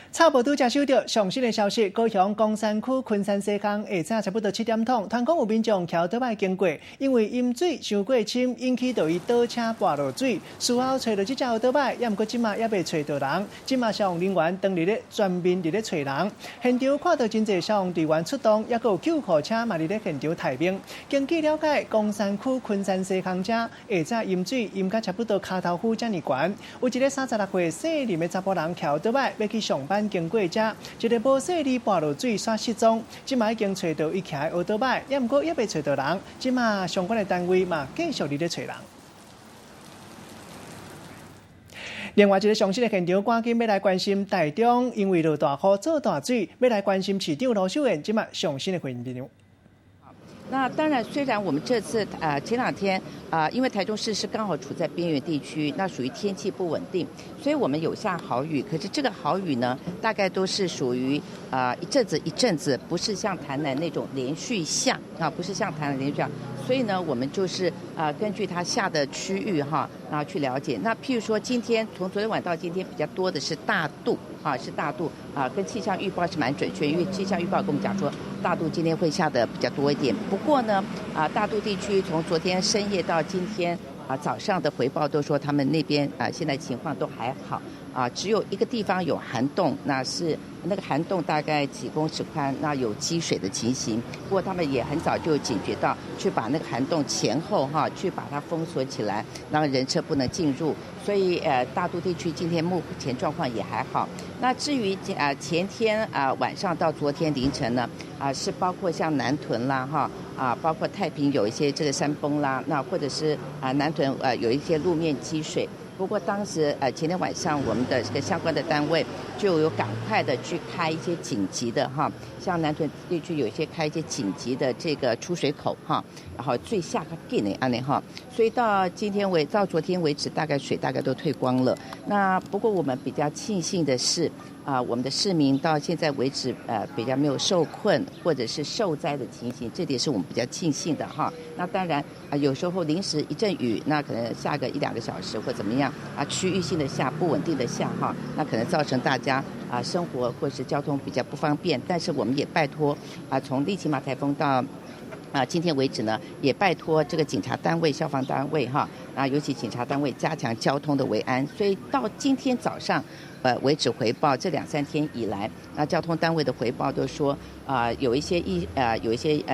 差不多才收到上新的消息，高雄岡山区昆山西巷下早差不多7点钟，传讲有民众骑欧多摆经过，因为饮水伤过深，引起著伊倒车跋落水。事后揣著这只欧多摆，也毋过这马犹未揣著人。这马消防人员当日咧全面伫咧揣人，现场看到真济消防队员出动，犹阁有救护车嘛伫咧现场待命。根据了解，岡山区昆山西巷遮下早淹水淹甲差不多跤头趺遮尔悬，有一个36岁姓林的查埔人骑欧多摆欲去上班。经过遮，一个无细腻跋落水，煞失踪。这马已经揣著伊骑的欧多摆，也毋过犹未揣著人。这马相关的单位嘛继续伫咧揣人。另外一个上新的现场，赶紧欲来关心台中，因为落大雨做大水，欲来关心市长卢秀燕这马上新的现场。那当然，虽然我们这次啊前两天啊，因为台中市是刚好处在边缘地区，那属于天气不稳定，所以我们有下豪雨。可是这个豪雨呢，大概都是属于啊一阵子一阵子，不是像台南那种连续下啊，不是像台南连续下。所以呢，我们就是啊根据它下的区域哈，然后去了解。那譬如说今天从昨天晚到今天比较多的是大肚啊，是大肚啊，跟气象预报是蛮准确，因为气象预报跟我们讲说大肚今天会下的比较多一点。不过呢，啊，大肚地区从昨天深夜到今天啊早上的回报都说他们那边啊现在情况都还好啊，只有一个地方有涵洞，那是那个涵洞大概几公尺宽，那有积水的情形。不过他们也很早就警觉到，去把那个涵洞前后哈去把它封锁起来，让人车不能进入。所以大肚地区今天目前状况也还好。那至于前天啊晚上到昨天凌晨呢，啊是包括像南屯啦哈啊，包括太平有一些这个山崩啦，那或者是啊南屯有一些路面积水。不过当时前天晚上我们的这个相关的单位就有赶快的去开一些紧急的哈，像南屯地区有一些开一些紧急的这个出水口哈，然后水下较紧的按呢哈，所以到昨天为止，大概水大概都退光了。那不过我们比较庆幸的是啊，我们的市民到现在为止比较没有受困或者是受灾的情形，这点是我们比较庆幸的哈。那当然啊，有时候临时一阵雨，那可能下个一两个小时或怎么样啊，区域性的下不稳定的下哈，那可能造成大家啊生活或是交通比较不方便。但是我们也拜托啊，从利奇马台风到啊今天为止呢，也拜托这个警察单位、消防单位哈，啊尤其警察单位加强交通的维安。所以到今天早上为止回报，这两三天以来，那交通单位的回报都说啊，有一些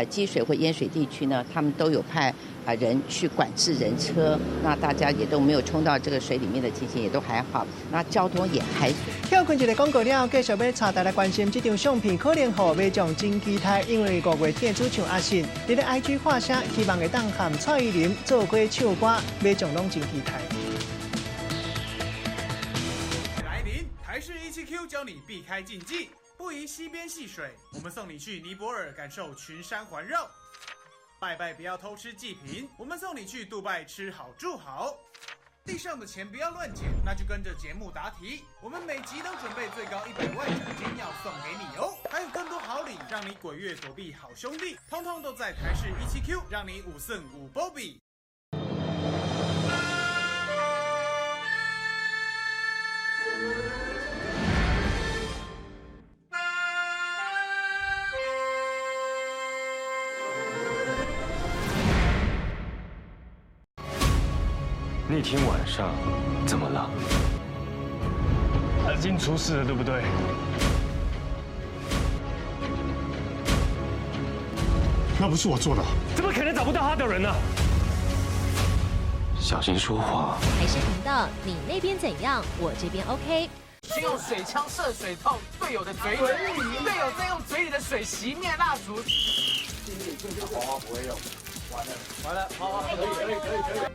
积水或淹水地区呢，他们都有派啊人去管制人车，那大家也都没有冲到这个水里面的情形，也都还好，那交通也还。跳过一个广告了，继续欲带大家来关心这张相片，可能予民众真期待，因为五月天的主唱阿信伫咧 IG 发声，希望会当和蔡依林做伙唱歌，民众拢真期待。来临台视17Q 教你避开禁忌，不宜溪边戏水，我们送你去尼泊尔感受群山环绕。拜拜不要偷吃祭品，我们送你去杜拜吃好住好。地上的钱不要乱捡，那就跟着节目答题。我们每集都准备最高100万奖金要送给你哦，还有更多好礼，让你鬼月躲避好兄弟，通通都在台视17Q，让你五胜五波比。那天晚上怎么了？阿金出事了，对不对？那不是我做的，怎么可能找不到他的人呢？小心说话。台视频道，你那边怎样？我这边 OK。先用水枪射水到队友的嘴里，队友再用嘴里的水熄灭蜡烛。黄花不会用，完了完了，好，可以可以可以可以。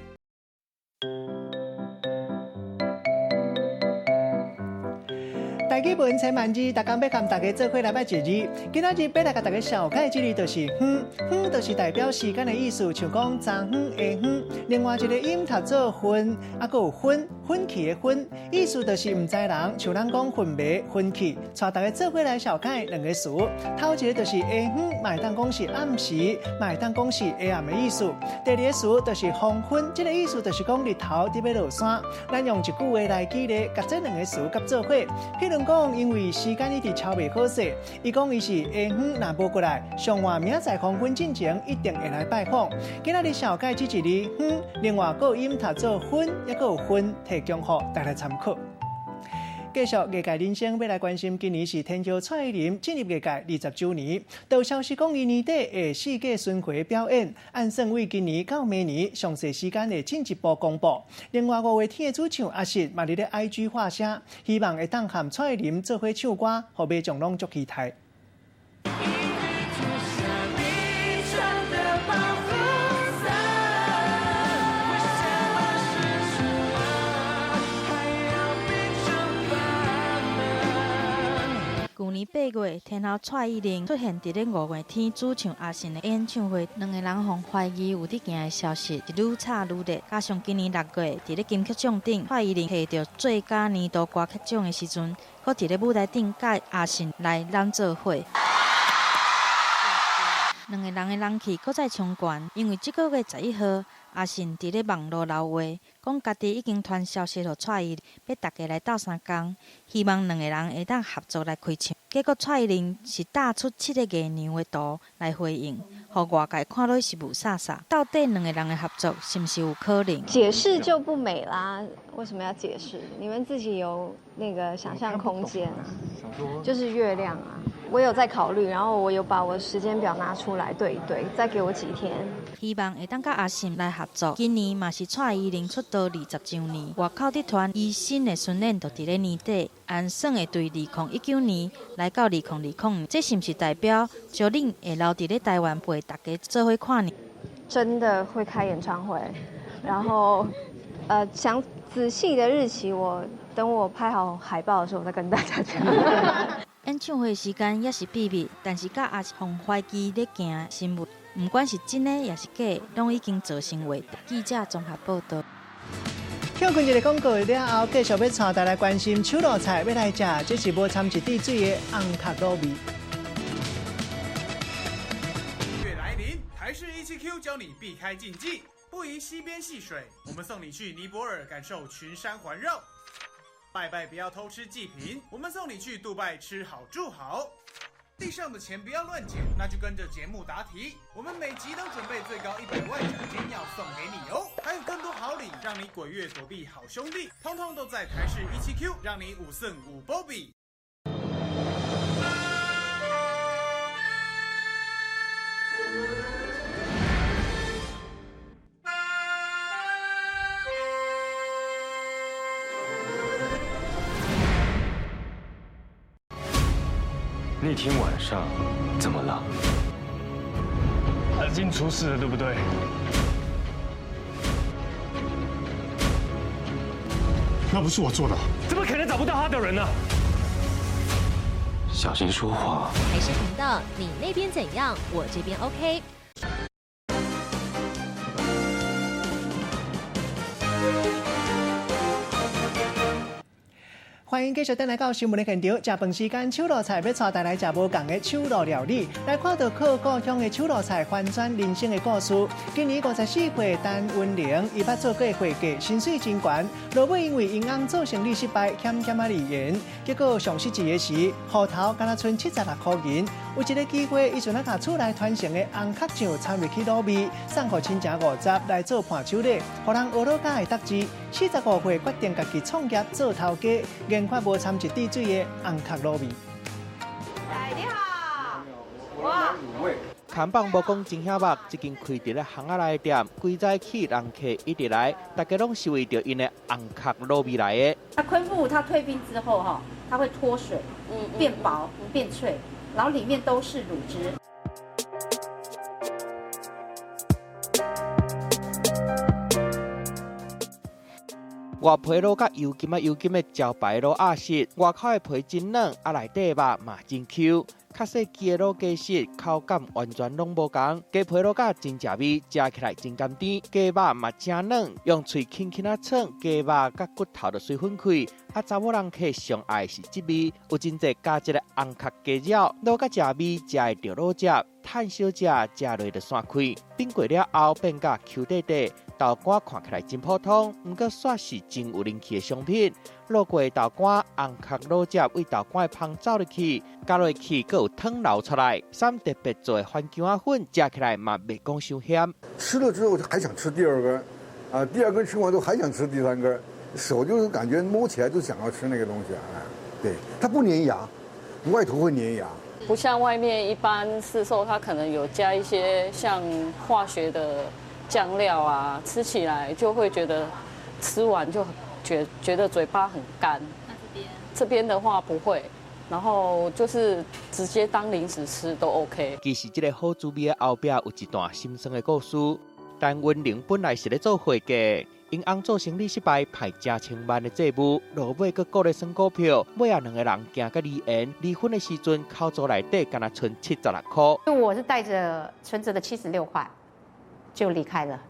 台语文千万字，逐工欲和大家做伙来捌一字。今仔日欲来共大家绍介这字就是“昏”，昏就是代表时间的意思，像讲昨昏、下昏。另外一个音读做“昏”，啊，阁有“昏”，昏去的“昏”，意思就是毋知人，像咱讲昏迷、昏去。带大家做伙来绍介两个词，头一个就是下昏，嘛会当讲是暗时，嘛会当讲是下暗的意思。第二个词就是黄昏，这个意思就是讲日头伫欲落山。咱用一句话来举例，共这两个词合做伙，譬如讲，因为时间一直超袂好势，伊讲伊是下昏若无过来，上晚明仔载黄昏进前一定会来拜访。今仔日绍介这一字昏，另外阁有音读做昏，抑阁有昏，提供予大家参考。继续艺界人生，欲来关心今年是天后蔡依林进入艺界20周年。有消息讲，伊年底会世界巡回表演，按算为今年到明年详细时间会进一步公布。另外，五月天的主唱阿信嘛伫咧 IG 发声，希望会当和蔡依林做伙唱歌，予民众拢足期待。去年8月，天后蔡依林出现伫咧五月天主唱阿信的演唱会，两个人予怀疑有伫行的消息愈炒愈热。加上今年6月，伫咧金曲奖顶，蔡依林摕到最佳年度歌曲奖的时阵，阁伫咧舞台顶佮阿信来揽做伙。两个人的人气阁再冲悬，因为这个月11号，阿信伫咧网路留话，讲家己已经传消息予蔡依林，欲大家来斗相共，希望两个人会当合作来开唱。结果蔡依林是打出7个月娘的图来回应，予外界看落是雾煞煞。到底两个人的合作是毋是有可能？解释就不美啦，为什么要解释？你们自己有那个想象空间啊，就是月亮啊。我有在考虑，然后我有把我时间表拿出来对一对，再给我几天。希望会当佮阿信来合作。今年嘛是蔡依林出道20周年，外口伫传伊新的巡演就伫咧年底，按算会对2019年来到2020年，这是毋是代表招恁会留伫咧台湾陪大家做伙看呢？真的会开演唱会，然后详仔细的日期我等我拍好海报的时候，我再跟大家讲。演唱会时间也是秘密，但是佮阿信怀疑咧行新闻，毋管是真的抑是假，拢已经造成话题。记者综合报道。跳过一个广告了后，继续欲带大家来关心手路菜，欲来食，这是无掺一滴水的红壳卤味。月来临，台视17Q 教你避开禁忌，不宜溪边戏水。我们送你去尼泊尔，感受群山环绕。拜拜不要偷吃祭品，我们送你去杜拜吃好住好。地上的钱不要乱捡，那就跟着节目答题。我们每集都准备最高100万奖金要送给你哦，还有更多好礼，让你鬼月躲避好兄弟，通通都在台视17Q，让你五胜五波比。那天晚上怎么了？阿金出事了，对不对？那不是我做的，怎么可能找不到他的人呢？小心说话。台视频道，你那边怎样？我这边 OK。歡迎繼續轉來到新聞的現場。食飯時間，手路菜欲帶大家來食無仝的手路料理，來看著靠故鄉的手路菜翻轉人生的故事。今年54歲，陳文玲伊捌做過會計，薪水真懸。落尾因為𪜶翁做生意失敗，欠欠仔離緣。結果上失志的時，戶頭敢若賰76箍銀。有一个機會，伊就若共厝內傳承的紅殼醬參入去滷味，送予親情50來做伴手禮，予人學老甲會得志。45歲決定家己創業做頭家，研發無摻一滴水的紅殼滷味。哎，你好，哇！看板無講真顯目，這間開佇咧巷仔內店，規早起人客一直來，大家攏是為著𪜶的紅殼滷味來的。它昆布它退冰之後，哈，它會脫水，變薄變脆，然後裡面都是滷汁。外皮滷甲油金仔油金的招牌滷鴨實，外口的皮真軟，啊內底肉嘛真 Q。較細支的滷雞實，口感完全攏無仝。雞皮滷甲真食味，食起來真甘甜。雞肉嘛誠軟，用喙輕輕仔嗆，雞肉佮骨頭就隨分開。啊，查某人客上愛是這味，有真濟加一个紅殼雞爪，滷甲食味，食會著滷汁，趁燒食，食落就散開。冰過了後變甲 Q 塊塊，豆乾看起來真普通，毋過煞是真有人氣的商品。滷過的豆乾，紅殼滷汁為豆乾的芳走入去，加落去閣有湯流出來，攏特別做的番薑仔粉，食起來嘛袂講傷鹹。吃了之後還想吃第二根，啊，第二根吃完之後還想吃第三根，手就是感覺摸起來就想要吃那個東西啊。對，它不粘牙，外頭會粘牙。不像外面一般市售，它可能有加一些像化學的醬料啊，吃起來就會覺得吃完就覺得嘴巴很乾。那這邊？這邊的話不會，然後就是直接當零食吃都 OK。其實這个好滋味的後壁有一段心酸的故事。陳文玲本來是咧做會計，𪜶翁做生意失敗，歹成千萬的債務，落尾閣顧咧算股票，尾仔兩个人行甲離緣，離婚的時陣，口座內底敢若賰76箍。我是帶著存摺的76塊就離開了。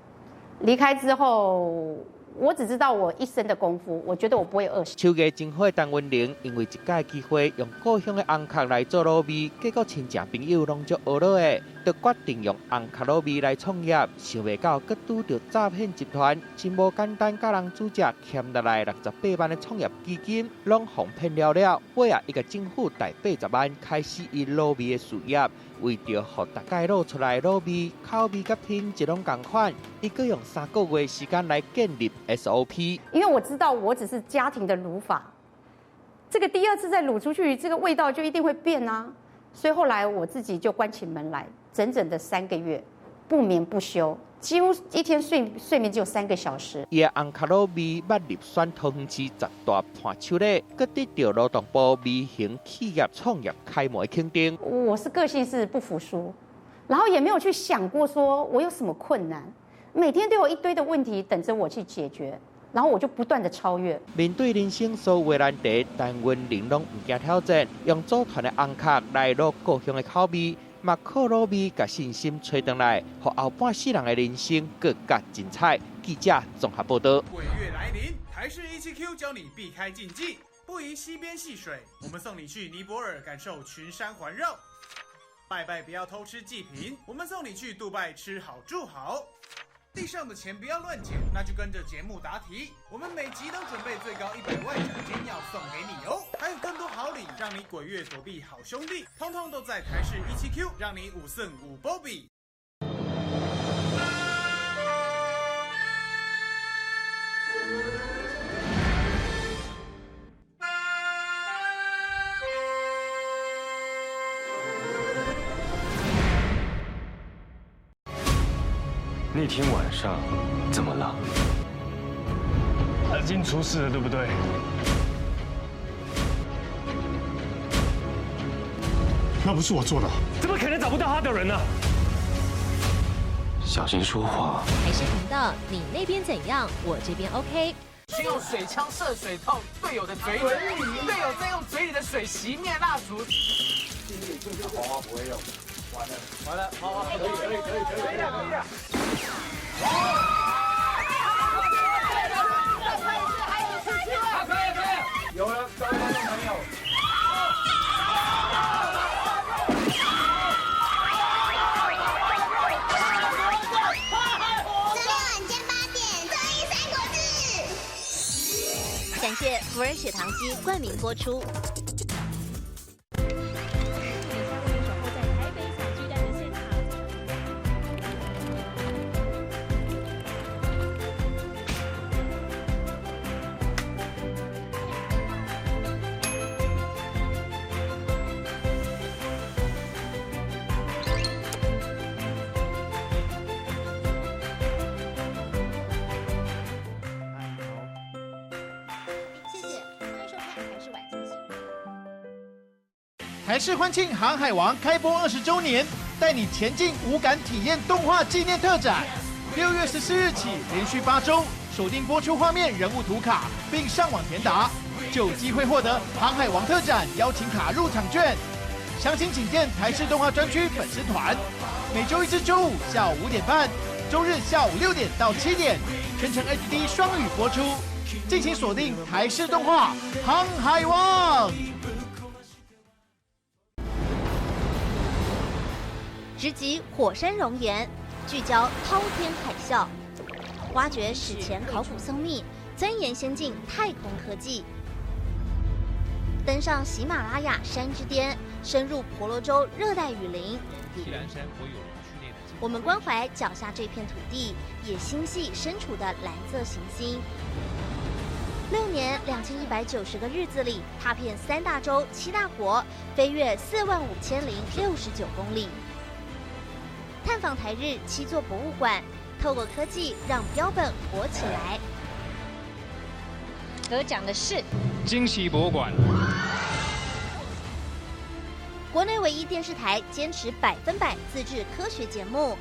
離開之後，我只知道我一身的功夫，我覺得我不會餓死。手藝真好的陳文玲，因為一擺機會用故鄉的紅殼來做滷味，結果親戚朋友攏足呵咾的，就決定用紅殼滷味來創業。想袂到，閣拄著詐騙集團，真無簡單，共人主隻欠落來68萬的創業基金，攏予騙了了。尾仔，伊共政府貸80萬，開始伊滷味的事業。為著予大家滷出來滷味口味佮品質攏仝款，伊閣用3個月時間來建立 SOP。因為我知道我只是家庭的滷法，這個第二次再滷出去，這個味道就一定會變啊。所以後來我自己就關起門來，整整的3個月，不眠不休，幾乎一天睡眠只有3個小時。伊的紅殼滷味捌入選桃園市10大伴手禮，閣得到勞動部微型企業創業楷模的肯定。我是個性是不服輸，然後也沒有去想過說我有什麼困難，每天都有一堆的問題等着我去解決，然後我就不斷的超越。面對人生所有的難題，陳文玲攏毋驚挑戰，用祖傳的紅殼來滷故鄉的口味。嘛靠滷味，共信心揣轉來，予後半世人的人生閣較精彩。記者綜合報導。鬼月來臨，台視17Q 教你避開禁忌，不宜溪邊戲水。我們送你去尼泊爾感受群山環繞。拜拜不要偷吃祭品，我們送你去杜拜吃好住好。地上的錢不要亂撿，那就跟着節目答題。我們每集都準備最高100萬獎金要送給你哦，還有更多好禮，讓你鬼月躲避好兄弟，通通都在台視17Q，讓你五勝五波比。那天晚上怎麼了？阿金出事了，對不對？那不是我做的，怎麼可能找不到他的人呢？小心說話。台視頻道，你那邊怎樣，我這邊 OK。先用水槍射水到隊友的嘴裡，隊友再用嘴裡的水熄滅蠟燭。黃花不會用，完了完了，好好，可以可以可以可以可以了。有了，感谢福尔血糖机冠名播出。台视欢庆《航海王》开播20周年，带你前进五感体验动画纪念特展。6月14日起，连续8周锁定播出画面人物图卡，并上网填答，就有机会获得《航海王》特展邀请卡入场券。详情请见台视动画专区粉丝团。每周一至周五下午5点半，周日下午6点到7点，全程 HD 双语播出。敬请锁定台视动画《航海王》。直击火山熔岩，聚焦滔天海啸，挖掘史前考古僧秘，钻研先进太空科技，登上喜马拉雅山之巅，深入婆罗洲热带雨林。我们关怀脚下这片土地，也心系身处的蓝色行星。6年2190个日子里，踏遍三大洲七大国，飞越45,069公里。探访台日七座博物馆，透过科技让标本活起来。得奖的是惊喜博物馆。国内唯一电视台坚持100%自制科学节目，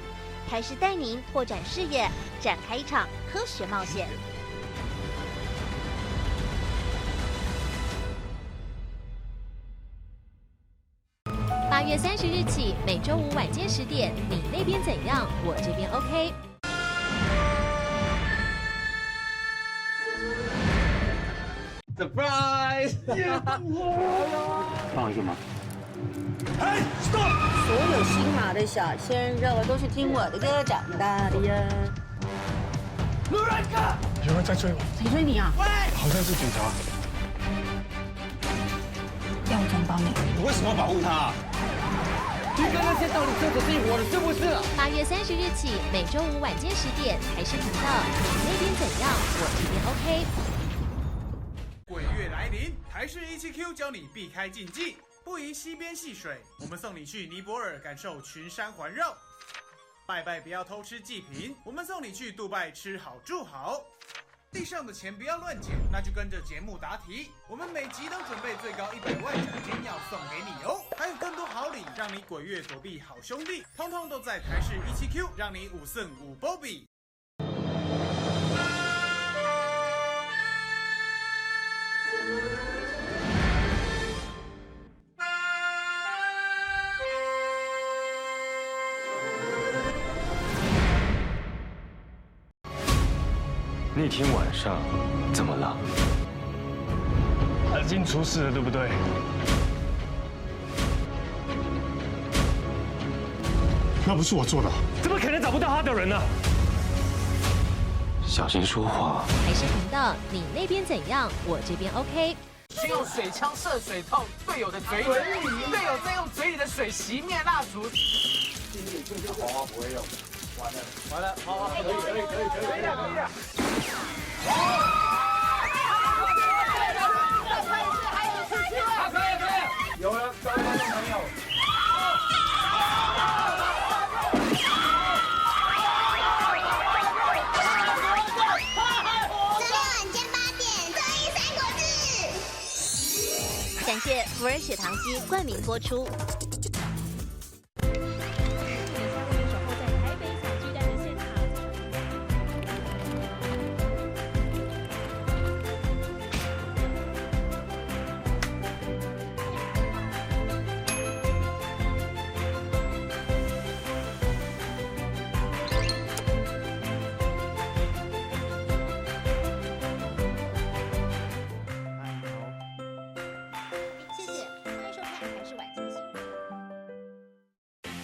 台视带您拓展视野，展开一场科学冒险。8月30日起，每周五晚间10点，你那边怎样？我这边 OK。 Surprise！帮我一个忙。哎，Stop！所有新马的小鲜肉都是听我的歌长大的呀。卢兰哥，有人在追我。谁追你啊？喂，好像是警察。要我怎么帮你？你为什么要保护他？你跟那些到底这是一伙的，是不是？8月30日起，每周五晚间十点，台视频道，你那边怎样？我这边 OK。鬼月来临，台视17Q 教你避开禁忌，不宜溪边戏水。我们送你去尼泊尔感受群山环绕。拜拜不要偷吃祭品，我们送你去杜拜吃好住好。地上的钱不要乱捡，那就跟着节目答题。我们每集都准备最高100万奖金要送给你哦，还有更多好礼，让你鬼月躲避好兄弟，通通都在台视17Q，让你五胜五波比。那天晚上怎么了？阿金出事了，对不对？那不是我做的，怎么可能找不到他的人呢？小心说话。台视频道，你那边怎样？我这边 OK。先用水枪射水套队友的嘴里，队友再用嘴里的水熄灭蜡烛。黄花不会用，完了完了，好好可以可以可以可以可以可以。可以可以，有了，各位观众朋友。感谢福尔血糖机冠名播出。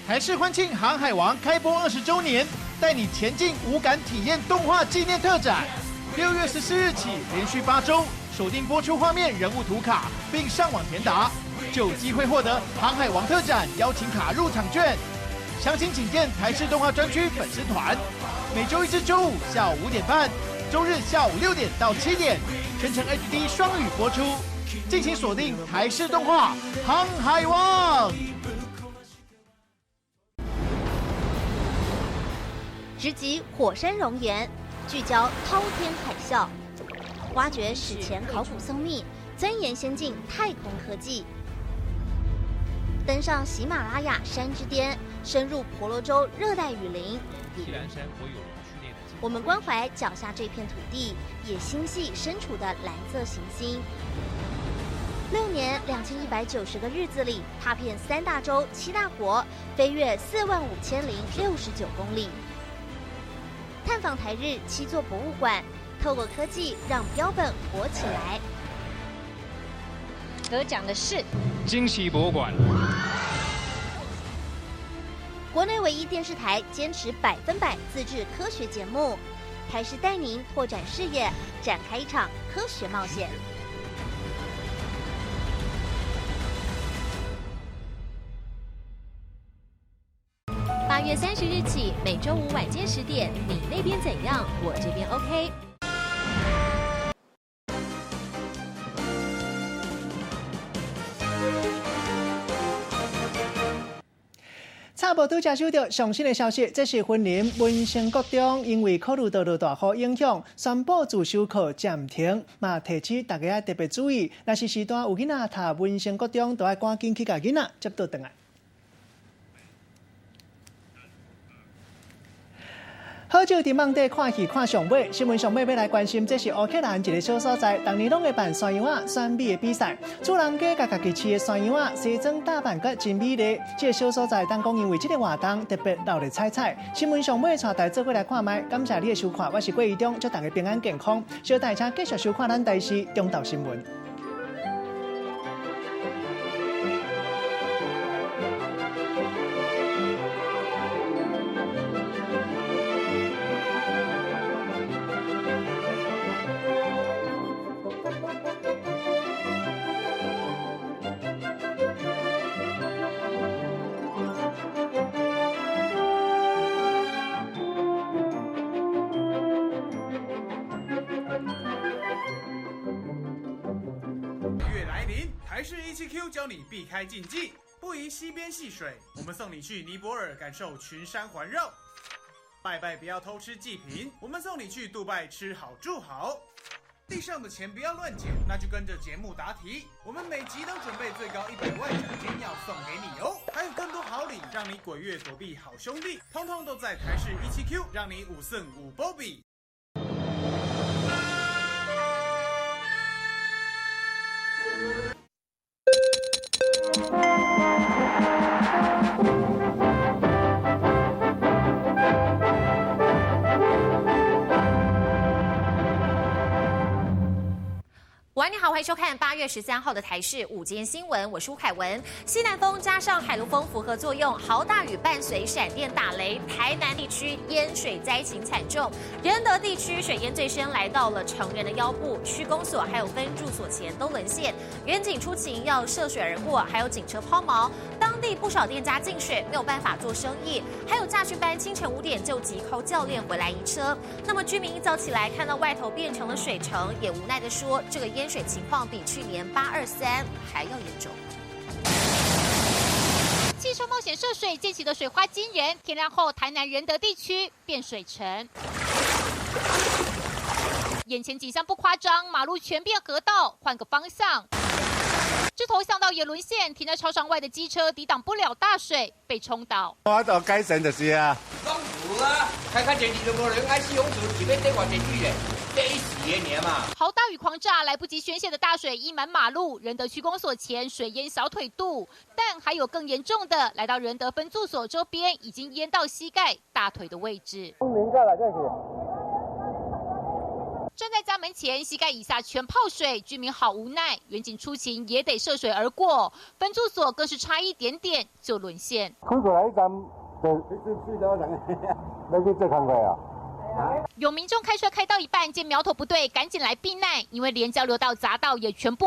台视欢庆《航海王》开播20周年，带你前进五感体验动画纪念特展。6月14日起，连续8周锁定播出画面人物图卡，并上网填答，就有机会获得《航海王》特展邀请卡入场券。详情请见台视动画专区粉丝团。每周一至周五下午5点半，周日下午6点到7点，全程 HD 双语播出。敬请锁定台视动画《航海王》。直击火山熔岩，聚焦滔天海啸，挖掘史前考古僧秘，钻研先进太空科技，登上喜马拉雅山之巅，深入婆罗洲热带雨林。我们关怀脚下这片土地，也心系身处的蓝色行星。6年2190个日子里，踏遍三大洲七大国，飞越45069公里。探访台日七座博物馆，透过科技让标本活起来。得奖的是惊喜博物馆。国内唯一电视台坚持100%自制科学节目，台视带您拓展视野，展开一场科学冒险。8月30日起，每周五晚间10点，你那边怎样，我这边 OK。差无拄才收到上新的消息，这是云林文成国中因为考虑到落大雨影响，宣布自修课暂停，嘛提醒大家特别注意，若是时段有囡仔读文成国中，都爱赶紧去共囡仔接倒转来。好少伫网底看戏看上尾，新闻上尾欲来关心，这是乌克兰一个小所在，逐年拢会办山羊仔选美的比赛。主人家共家己饲的山羊仔西装打扮阁真美丽。这个小所在，当讲因为这个活动特别闹热彩彩。新闻上尾带大家做伙来看觅，感谢你的收看，我是郭怡中，祝大家平安健康。小等下继续收看咱台视中昼新闻。月来临，台视17Q 教你避开禁忌，不宜溪边戏水。我们送你去尼泊尔感受群山环绕，拜拜不要偷吃祭品。我们送你去杜拜吃好住好，地上的钱不要乱捡，那就跟着节目答题。我们每集都准备最高100万奖金要送给你哦，还有更多好礼，让你鬼月躲避好兄弟，通通都在台视17Q，让你五胜五波比。晚安，你好，欢迎收看8月13号的台视午间新闻，我是吴凯文。西南风加上海陆风复合作用，豪大雨伴随闪电打雷，台南地区淹水灾情惨重，仁德地区水淹最深来到了成人的腰部，区公所还有分驻所前都沦陷，远警出勤要涉水而过，还有警车抛锚，当地不少店家进水没有办法做生意，还有驾训班清晨5点就急扣教练回来移车。那么居民一早起来看到外头变成了水城，也无奈地说这个淹水情况比去年823还要严重。汽车冒险涉水，溅起的水花惊人。天亮后，台南仁德地区变水城，眼前景象不夸张，马路全变河道，换个方向。这头巷道也沦陷，停在操场外的机车抵挡不了大水，被冲倒。我就改善就是啊。拢有啊，开较济25人爱四风厝，是要得偌济水咧？这一时的尔嘛。豪大雨狂炸，来不及宣泄的大水溢满马路，仁德区公所前水淹小腿肚，但还有更严重的，来到仁德分驻所周边，已经淹到膝盖、大腿的位置。这是。站在家门前，膝盖以下全泡水，居民好无奈。远警出勤也得涉水而过，分驻所更是差一点点就沦陷。开过来站，就水到人，要去做工课啊。有民眾開車開到一半，見苗頭不對，趕緊來避難，因為連交流道匝道也全部。